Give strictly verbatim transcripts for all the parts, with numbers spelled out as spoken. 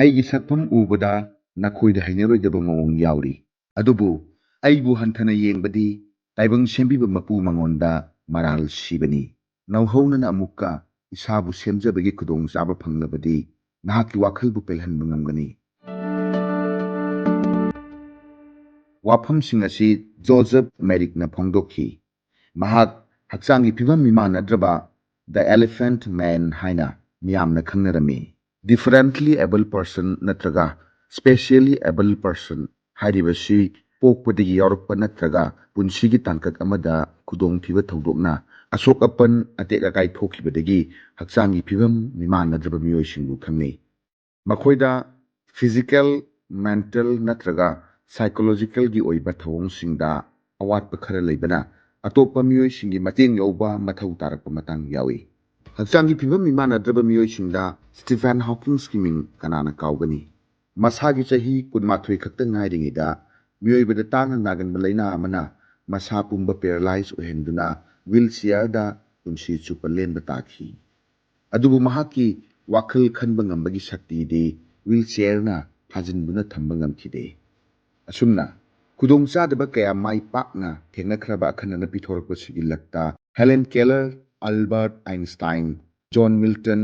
ꯑꯩꯒꯤ ꯁꯛꯐꯝ ꯎꯕꯗ ꯅꯈꯣꯏꯗ ꯍꯩꯅꯔꯣꯏꯗꯕ ꯃꯑꯣꯡ ꯌꯥꯎꯔꯤ꯫ ꯑꯗꯨꯕꯨ ꯑꯩꯕꯨ ꯍꯟꯊꯅ ꯌꯦꯡꯕꯗꯤ ꯇꯥꯏꯕꯪ ꯁꯦꯝꯕꯤꯕ ꯃꯄꯨ ꯃꯉꯣꯟꯗ ꯃꯔꯥꯜ ꯁꯤꯕꯅꯤ꯫ ꯅꯧꯍꯧꯅꯅ ꯑꯃꯨꯛꯀ ꯏꯁꯥꯕꯨ ꯁꯦꯝꯖꯕꯒꯤ ꯈꯨꯗꯣꯡꯆꯥꯕ ꯐꯪꯂꯕꯗꯤ ꯅꯍꯥꯛꯀꯤ ꯋꯥꯈꯜꯕꯨ ꯄꯦꯜꯍꯟꯕ ꯉꯝꯒꯅꯤ꯫ ꯋꯥꯐꯝꯁꯤꯡ ꯑꯁꯤ ꯖꯣꯖꯦꯐ ꯃꯦꯔꯤꯛꯅ ꯐꯣꯡꯗꯣꯛꯈꯤ꯫ ꯃꯍꯥꯛ ꯍꯛꯆꯥꯡꯒꯤ ꯐꯤꯕꯝ ꯃꯤꯃꯥꯟꯅꯗ꯭ꯔꯕ The Elephant Man ꯍꯥꯏꯅ ꯃꯤꯌꯥꯝꯅ ꯈꯪꯅꯔꯝꯃꯤ꯫ Differently abled person ꯅꯠꯇ꯭ꯔꯒ specially abled person ꯍꯥꯏꯔꯤꯕꯁꯤ ꯄꯣꯛꯄꯗꯒꯤ ꯌꯥꯎꯔꯛꯄ ꯅꯠꯇ꯭ꯔꯒ ꯄꯨꯟꯁꯤꯒꯤ ꯇꯥꯡꯀꯛ ꯑꯃꯗ ꯈꯨꯗꯣꯡꯊꯤꯕ ꯊꯧꯗꯣꯛꯅ ꯑꯁꯣꯛ ꯑꯄꯟ, ꯑꯇꯦꯛ ꯑꯀꯥꯏ ꯊꯣꯛꯈꯤꯕꯗꯒꯤ ꯍꯛꯆꯥꯡꯒꯤ ꯐꯤꯕꯝ ꯃꯤꯃꯥꯟꯅꯗ꯭ꯔꯕ ꯃꯤꯑꯣꯏꯁꯤꯡꯕꯨ ꯈꯪꯅꯩ꯫ ꯃꯈꯣꯏꯗ physical, mental ꯅꯠꯇ꯭ꯔꯒ psychological ꯒꯤ ꯑꯣꯏꯕ ꯊꯧꯑꯣꯡꯁꯤꯡꯗ ꯑꯋꯥꯠꯄ ꯈꯔ ꯂꯩꯕꯅ ꯑꯇꯣꯞꯄ ꯃꯤꯑꯣꯏꯁꯤꯡꯒꯤ ꯃꯇꯦꯡ ꯂꯧꯕ ꯃꯊꯧ ꯇꯥꯔꯛꯄ ꯃꯇꯥꯡ ꯌꯥꯎꯏ꯫ ꯍꯛꯆꯥꯡꯒꯤ ꯐꯤꯕꯝ ꯃꯤꯃꯥꯟꯅꯗ꯭ꯔꯕ ꯃꯤꯑꯣꯏꯁꯤꯡꯗ ꯁ꯭ꯇꯤꯐꯦꯟ ꯍꯣꯀꯤꯡꯁꯀꯤ ꯃꯤꯡ ꯀꯅꯥꯅ ꯀꯥꯎꯒꯅꯤ? ꯃꯁꯥꯒꯤ ꯆꯍꯤ ꯀꯨꯟꯃꯥꯊꯣꯏ ꯈꯛꯇ ꯉꯥꯏꯔꯤꯉꯩꯗ ꯃꯤꯑꯣꯏꯕꯗ ꯇꯥꯡꯅ ꯅꯥꯒꯟꯕ ꯂꯥꯏꯅꯥ ꯑꯃꯅ ꯃꯁꯥ ꯄꯨꯝꯕ ꯄꯦꯔꯥꯂꯥꯏꯖ ꯑꯣꯏꯍꯟꯗꯨꯅ ꯋꯤꯜ ꯆꯤꯌꯔꯗ ꯄꯨꯟꯁꯤ ꯆꯨꯞꯄ ꯂꯦꯟꯕ ꯇꯥꯈꯤ꯫ ꯑꯗꯨꯕꯨ ꯃꯍꯥꯛꯀꯤ ꯋꯥꯈꯜ ꯈꯟꯕ ꯉꯝꯕꯒꯤ ꯁꯛꯇꯤꯗꯤ ꯋꯤꯜ ꯆꯤꯌꯔꯅ ꯐꯥꯖꯤꯟꯗꯨꯅ ꯊꯝꯕ ꯉꯝꯈꯤꯗꯦ꯫ ꯑꯁꯨꯝꯅ ꯈꯨꯗꯣꯡꯆꯥꯗꯕ ꯀꯌꯥ ꯃꯥꯏ ꯄꯥꯛꯅ ꯊꯦꯡꯅꯈ꯭ꯔꯕ ꯑꯈꯟꯅꯅ ꯄꯤꯊꯣꯔꯛꯄꯁꯤꯒꯤ ꯂꯛꯇ Helen Keller, Albert Einstein, John Milton,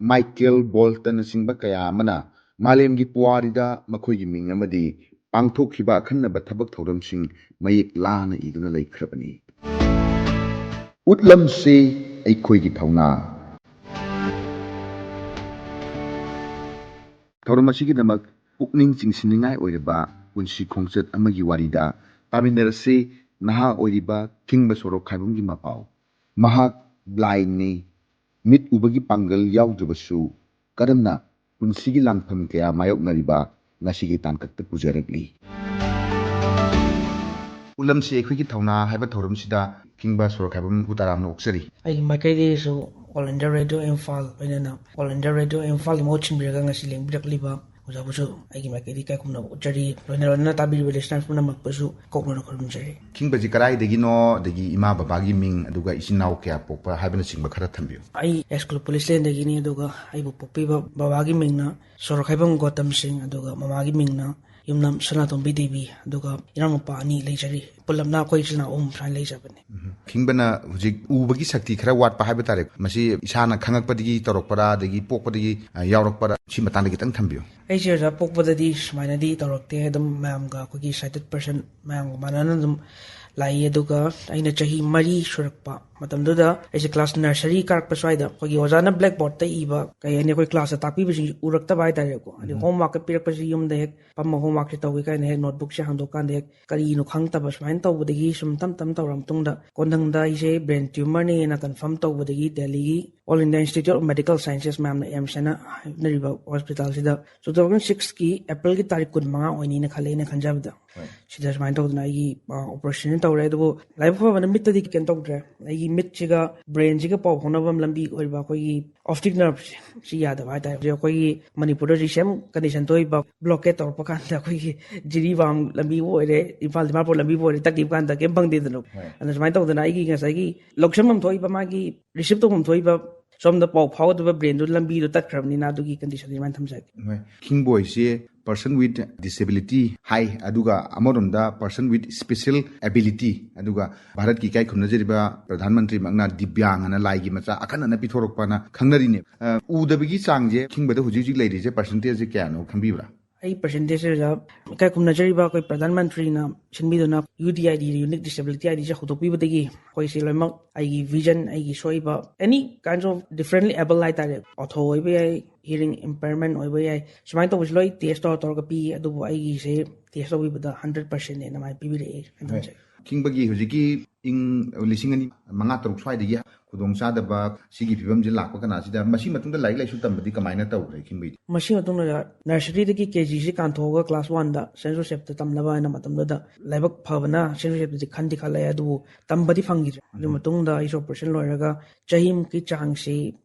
Michael ꯕꯣꯜꯇꯟꯅꯆꯤꯡꯕ ꯀꯌꯥ ꯑꯃꯅ ꯃꯥꯂꯦꯝꯒꯤ ꯄꯨꯋꯥꯔꯤꯗ ꯃꯈꯣꯏꯒꯤ ꯃꯤꯡ ꯑꯃꯗꯤ ꯄꯥꯡꯊꯣꯛꯈꯤꯕ ꯑꯈꯟꯅꯕ ꯊꯕꯛ ꯊꯧꯔꯝꯁꯤꯡ ꯃꯌꯦꯛ ꯂꯥꯅ ꯏꯗꯨꯅ ꯂꯩꯈ꯭ꯔꯕꯅꯤ꯫ ꯎꯠꯂꯝꯁꯤ ꯑꯩꯈꯣꯏꯒꯤ ꯊꯧꯅꯥ꯫ ꯊꯧꯔꯝ ꯑꯁꯤꯒꯤꯗꯃꯛ ꯄꯨꯛꯅꯤꯡ ꯆꯤꯡꯁꯤꯟꯅꯤꯡꯉꯥꯏ ꯑꯣꯏꯔꯕ ꯄꯨꯟꯁꯤ ꯈꯣꯡꯆꯠ ꯑꯃꯒꯤ ꯋꯥꯔꯤꯗ ꯇꯥꯃꯤꯟꯅꯔꯁꯤ꯫ ꯅꯍꯥ ꯑꯣꯏꯔꯤꯕ ꯈꯤꯡꯕ ꯁꯣꯔꯣꯛ ꯈꯥꯏꯕꯝꯒꯤ ꯃꯄꯥꯎ꯫ ꯃꯍꯥꯛ ꯕ꯭ꯂꯥꯏꯟꯅꯤ, ꯃꯤꯠ ꯎꯕꯒꯤ ꯄꯥꯡꯒꯜ ꯌꯥꯎꯗ꯭ꯔꯕꯁꯨ ꯀꯔꯝꯅ ꯄꯨꯟꯁꯤꯒꯤ ꯂꯥꯟꯐꯝ ꯀꯌꯥ ꯃꯥꯌꯣꯛꯅꯔꯤꯕ ꯉꯁꯤꯒꯤ ꯇꯥꯡꯀꯛꯇ ꯄꯨꯖꯔꯛꯂꯤ꯫ ꯎꯠꯂꯝꯁꯤ ꯑꯩꯈꯣꯏꯒꯤ ꯊꯧꯅꯥ ꯍꯥꯏꯕ ꯊꯧꯔꯝꯁꯤꯗ ꯈꯤꯡꯕ ꯁꯣꯔꯣꯛ ꯈꯥꯏꯕꯝ ꯎꯇꯥꯔꯥꯝꯅ ꯑꯣꯛꯆꯔꯤ꯫ ꯑꯩꯒꯤ ꯃꯥꯏꯀꯩꯗꯒꯤꯁꯨ All India Radio ꯏꯝꯐꯥꯜ, ꯂꯣꯏꯅꯅ All India Radio ꯏꯝꯐꯥꯜꯒꯤ ꯃꯍꯨꯠ ꯁꯤꯟꯕꯤꯔꯒ ꯉꯁꯤ ꯂꯦꯡꯕꯤꯔꯛꯂꯤꯕ ꯑꯣꯖꯥꯕꯨꯁꯨ ꯑꯩꯒꯤ ꯃꯥꯏꯀꯩꯗꯒꯤ ꯏꯀꯥꯏ ꯈꯨꯝꯅꯕ ꯎꯠꯆꯔꯤ꯫ ꯂꯣꯏꯅ ꯂꯣꯏꯅꯅ ꯇꯥꯕꯤꯔꯤꯕ listeners ꯄꯨꯝꯅꯃꯛꯄꯨꯁꯨ ꯀꯣꯛꯅꯅ ꯈꯨꯔꯨꯝꯖꯔꯤ꯫ ꯈꯤꯡꯕꯁꯤ ꯀꯗꯥꯏꯗꯒꯤꯅꯣ, ꯑꯗꯒꯤ ꯏꯃꯥ ꯕꯕꯥꯒꯤ ꯃꯤꯡ, ꯑꯗꯨꯒ ꯏꯆꯤꯟ ꯏꯅꯥꯎ ꯀꯌꯥ ꯄꯣꯛꯄ ꯍꯥꯏꯕꯅꯆꯤꯡꯕ ꯈꯔ ꯊꯝꯕꯤꯌꯨ꯫ ꯑꯩ ꯌꯥꯏꯁ꯭ꯀꯨꯜ ꯄꯨꯂꯤꯁ ꯂꯦꯟꯗꯒꯤꯅꯤ, ꯑꯗꯨꯒ ꯑꯩꯕꯨ ꯄꯣꯛꯄꯤꯕ ꯕꯕꯥꯒꯤ ꯃꯤꯡꯅ ꯁꯣꯔꯣꯛꯈꯥꯏꯕꯝ ꯒꯣꯇꯝ ꯁꯤꯡ, ꯑꯗꯨꯒ ꯃꯃꯥꯒꯤ ꯃꯤꯡꯅ ꯌꯨꯝꯅꯥꯝ ꯁꯅꯥꯇꯣꯝꯕꯤ ꯗꯦꯕꯤ, ꯑꯗꯨꯒ ꯏꯅꯥꯎꯅꯨꯄꯥ ꯑꯅꯤ ꯂꯩꯖꯔꯤ꯫ ꯄꯨꯂꯞꯅ ꯑꯩꯈꯣꯏ ꯏꯆꯤꯜ ꯏꯅꯥꯎ ꯑꯍꯨꯝ ꯁꯨꯃꯥꯏꯅ ꯂꯩꯖꯕꯅꯤ꯫ ꯈꯤꯡꯕꯅ ꯍꯧꯖꯤꯛ ꯎꯕꯒꯤ ꯁꯛꯇꯤ ꯈꯔ ꯋꯥꯠꯄ ꯍꯥꯏꯕ ꯇꯥꯔꯦ, ꯃꯁꯤ ꯏꯁꯥꯅ ꯈꯪꯉꯛꯄꯗꯒꯤ ꯇꯧꯔꯛꯄꯔꯥ, ꯑꯗꯒꯤ ꯄꯣꯛꯄꯗꯒꯤ ꯑ, ꯌꯥꯎꯔꯛꯄꯔꯥ, ꯁꯤ ꯃꯇꯥꯡꯗ ꯈꯤꯇꯪ ꯊꯝꯕꯤꯌꯨ꯫ ꯑꯩꯁꯦ ꯑꯣꯖꯥ ꯄꯣꯛꯄꯗꯗꯤ ꯁꯨꯃꯥꯏꯅꯗꯤ ꯇꯧꯔꯛꯇꯦ꯫ ꯑꯗꯨꯝ ꯃꯌꯥꯝꯒ, ꯑꯩꯈꯣꯏꯒꯤ sighted person ꯃꯌꯥꯝꯒ ꯃꯥꯟꯅꯅ ꯑꯗꯨꯝ ꯂꯥꯛꯏ꯫ ꯑꯗꯨꯒ ꯑꯩꯅ ꯆꯍꯤ ꯃꯔꯤ ꯁꯨꯔꯛꯄ ꯃꯇꯝꯗꯨꯗ, ꯑꯩꯁꯦ ꯀ꯭ꯂꯥꯁ ꯅꯔꯁꯔꯤ ꯀꯥꯔꯛꯄ ꯁ꯭ꯋꯥꯏꯗ, ꯑꯩꯈꯣꯏꯒꯤ ꯑꯣꯖꯥꯅ blackboard ꯇ ꯏꯕ, ꯀꯩ ꯍꯥꯏꯅꯤ, ꯑꯩꯈꯣꯏ ꯀ꯭ꯂꯥꯁꯇ ꯇꯥꯛꯄꯤꯕꯁꯤꯡꯁꯦ ꯎꯔꯛꯇꯕ ꯍꯥꯏꯇꯥꯔꯦꯀꯣ꯫ ꯍꯥꯏꯗꯤ homework ꯀ ꯄꯤꯔꯛꯄꯁꯤ ꯌꯨꯝꯗ ꯍꯦꯛ ꯐꯝꯃ homework ꯁꯦ ꯇꯧꯒꯦ ꯀꯥꯏꯅ ꯍꯦꯛ notebook ꯁꯦ ꯍꯥꯡꯗꯣꯛꯀꯥꯟꯗ ꯍꯦꯛ ꯀꯔꯤꯅꯣ ꯈꯪꯗꯕ, ꯁꯨꯃꯥꯏꯅ ꯇꯧꯕꯗꯒꯤ ꯁꯨꯝ ꯇꯝ ꯇꯝ ꯇꯧꯔ ꯃꯇꯨꯡꯗ, ꯀꯣꯟꯊꯪꯗ ꯑꯩꯁꯦ brain tumor ꯅꯦꯅ confirm ꯇꯧꯕꯗꯒꯤ ꯗꯦꯜꯂꯤꯒꯤ All India Institute of Medical Sciences ꯃꯌꯥꯝꯅ, AIIMS ꯍꯥꯏꯅ ꯍꯥꯏꯅꯔꯤꯕ hospital ꯁꯤꯗ, two thousand six ꯀꯤ April ꯒꯤ ꯇꯥꯔꯤꯛ ꯀꯨꯟꯃꯉꯥ ꯑꯣꯏꯅꯤꯅ ꯈꯜꯂꯦ, ꯑꯩꯅ ꯈꯟꯖꯕꯗ꯫ ꯁꯤꯗ ꯁꯨꯃꯥꯏꯅ ꯇꯧꯗꯅ ꯑꯩꯒꯤ, ꯑ, operation ꯇꯧꯔꯦ꯫ ꯑꯗꯨꯕꯨ ꯂꯥꯏꯕꯛ ꯐꯕꯅ ꯃꯤꯠꯇꯗꯤ ꯀꯩꯝ ꯇꯧꯗ꯭ꯔꯦ꯫ ꯑꯩꯒꯤ ꯃꯤꯠꯁꯤꯒ brain ꯁꯤꯒ ꯄꯥꯎ ꯐꯥꯎꯅꯕ ꯂꯝꯕꯤ ꯑꯣꯏꯔꯤꯕ ꯑꯩꯈꯣꯏꯒꯤ optic nerve ꯁꯤ, ꯁꯤ ꯌꯥꯗꯕ ꯍꯥꯏꯇꯥꯔꯦ꯫ ꯍꯧꯖꯤꯛ ꯑꯩꯈꯣꯏꯒꯤ ꯃꯅꯤꯄꯨꯔꯗ ꯍꯧꯖꯤꯛ same condition ꯊꯣꯛꯏꯕ, blockade ꯇꯧꯔꯛꯄ ꯀꯥꯟꯗ ꯑꯩꯈꯣꯏꯒꯤ ꯖꯤꯔꯤꯕꯥꯝ ꯂꯝꯕꯤꯕꯨ ꯑꯣꯏꯔꯦ, ꯏꯝꯐꯥꯜ ꯗꯤꯃꯥꯄꯨꯔ ꯂꯝꯕꯤꯕꯨ ꯑꯣꯏꯔꯦ, ꯇꯛꯈꯤꯕ ꯀꯥꯟꯗ ꯀꯩꯝ ꯐꯪꯗꯦꯗꯅ꯫ ꯑꯗꯨꯅ ꯁꯨꯃꯥꯏꯅ ꯇꯧꯗꯅ ꯑꯩꯒꯤ ꯉꯁꯥꯏꯒꯤ ꯂꯧꯁꯟꯐꯝ ꯊꯣꯛꯏꯕ, ꯃꯥꯒꯤ receive ꯇꯧꯐꯝ ꯊꯣꯛꯏꯕ, ꯁꯣꯝꯗ ꯄꯥꯎ ꯐꯥꯎꯒꯗꯕ brain ꯗꯨ ꯂꯝꯕꯤꯗꯣ ꯇꯠꯈ꯭ꯔꯕꯅꯤꯅ, ꯑꯗꯨꯒꯤ condition ꯁꯤ ꯑꯗꯨꯃꯥꯏꯅ ꯊꯝꯖꯒꯦ꯫ ꯈꯤꯡꯕꯣꯏꯁꯦ person with disability ꯍꯥꯏ, ꯑꯗꯨꯒ ꯑꯃꯔꯣꯝꯗ person with special ability, ꯑꯗꯨꯒ ꯚꯥꯔꯠꯀꯤ ꯏꯀꯥꯏ ꯈꯨꯝꯅꯖꯔꯤꯕ ꯄ꯭ꯔꯙꯥꯟ ꯃꯟꯇ꯭ꯔꯤꯃꯛꯅ ꯗꯤꯕ꯭ꯌꯥꯡ ꯑꯅ, ꯂꯥꯏꯒꯤ ꯃꯆꯥ ꯑꯈꯟꯅꯅ ꯄꯤꯊꯣꯔꯛꯄꯅ ꯈꯪꯅꯔꯤꯅꯦ꯫ ꯑ, ꯎꯗꯕꯒꯤ ꯆꯥꯡꯁꯦ ꯈꯤꯡꯕꯗ ꯍꯧꯖꯤꯛ ꯍꯧꯖꯤꯛ ꯂꯩꯔꯤꯁꯦ percentage ꯁꯦ ꯀꯌꯥꯅꯣ ꯈꯪꯕꯤꯕ꯭ꯔꯥ? ꯑꯩ percentage ꯁꯦ ꯑꯣꯖꯥ, ꯏꯀꯥꯏ ꯈꯨꯝꯅꯖꯔꯤꯕ ꯑꯩꯈꯣꯏ ꯄ꯭ꯔꯙꯥꯟ ꯃꯟꯇ꯭ꯔꯤꯅ ꯁꯤꯟꯕꯤꯗꯨꯅ UDID, unique disability ID ꯁꯦ ꯍꯧꯗꯣꯛꯄꯤꯕꯗꯒꯤ ꯑꯩꯈꯣꯏꯁꯦ ꯂꯣꯏꯅꯃꯛ, ꯑꯩꯒꯤ vision, ꯑꯩꯒꯤ ꯁꯣꯏꯕ, any kinds of differently able ꯍꯥꯏꯇꯥꯔꯦ, ortho ꯑꯣꯏꯕ ꯌꯥꯏ, hearing impairment ꯑꯣꯏꯕ ꯌꯥꯏ, ꯁꯨꯃꯥꯏꯅ ꯇꯧꯕꯁꯦ ꯂꯣꯏ test ꯇꯧꯔ ꯇꯧꯔꯒ ꯄꯤ꯫ ꯑꯗꯨꯕꯨ ꯑꯩꯒꯤꯁꯦ test ꯇꯧꯕꯤꯕꯗ hundred percent ꯅꯦꯅ ꯑꯗꯨꯃꯥꯏꯅ ꯄꯤꯕꯤꯔꯛꯑꯦ ꯍꯥꯏꯅ ꯊꯝꯖꯒꯦ꯫ ꯈꯤꯡꯕꯒꯤ ꯍꯧꯖꯤꯛꯀꯤ ꯏꯪ ꯂꯤꯁꯤꯡ ꯑꯅꯤ ꯃꯉꯥ ꯇꯔꯨꯛ ꯁ꯭ꯋꯥꯏꯗꯒꯤ ꯈꯨꯗꯣꯡꯆꯥꯗꯕ ꯁꯤꯒꯤ ꯐꯤꯕꯝꯁꯦ ꯂꯥꯛꯄ ꯀꯅꯥꯁꯤꯗ, ꯃꯁꯤ ꯃꯇꯨꯡꯗ ꯂꯥꯏꯔꯤꯛ ꯂꯥꯏꯁꯨ ꯇꯝꯕꯗꯤ ꯀꯃꯥꯏꯅ ꯇꯧꯈ꯭ꯔꯦ ꯈꯤꯡꯕꯩꯗꯤ? ꯃꯁꯤ ꯃꯇꯨꯡꯗ nursery ꯗꯒꯤ KG ꯁꯤ ꯀꯥꯟꯊꯣꯛꯑꯒ class one ꯗ Saint Joseph ꯇ ꯇꯝꯅꯕ ꯍꯥꯏꯅ ꯃꯇꯝꯗꯨꯗ, ꯂꯥꯏꯕꯛ ꯐꯕꯅ Saint Joseph ꯇꯗꯤ ꯈꯟꯗꯤ ꯈꯜꯂꯛꯑꯦ, ꯑꯗꯨꯕꯨ ꯇꯝꯕꯗꯤ ꯐꯪꯈꯤꯗ꯭ꯔꯦ꯫ ꯑꯗꯨ ꯃꯇꯨꯡꯗ ꯑꯩꯁꯨ operation ꯂꯣꯏꯔꯒ ꯆꯍꯤꯃꯨꯛꯀꯤ ꯆꯥꯡꯁꯤ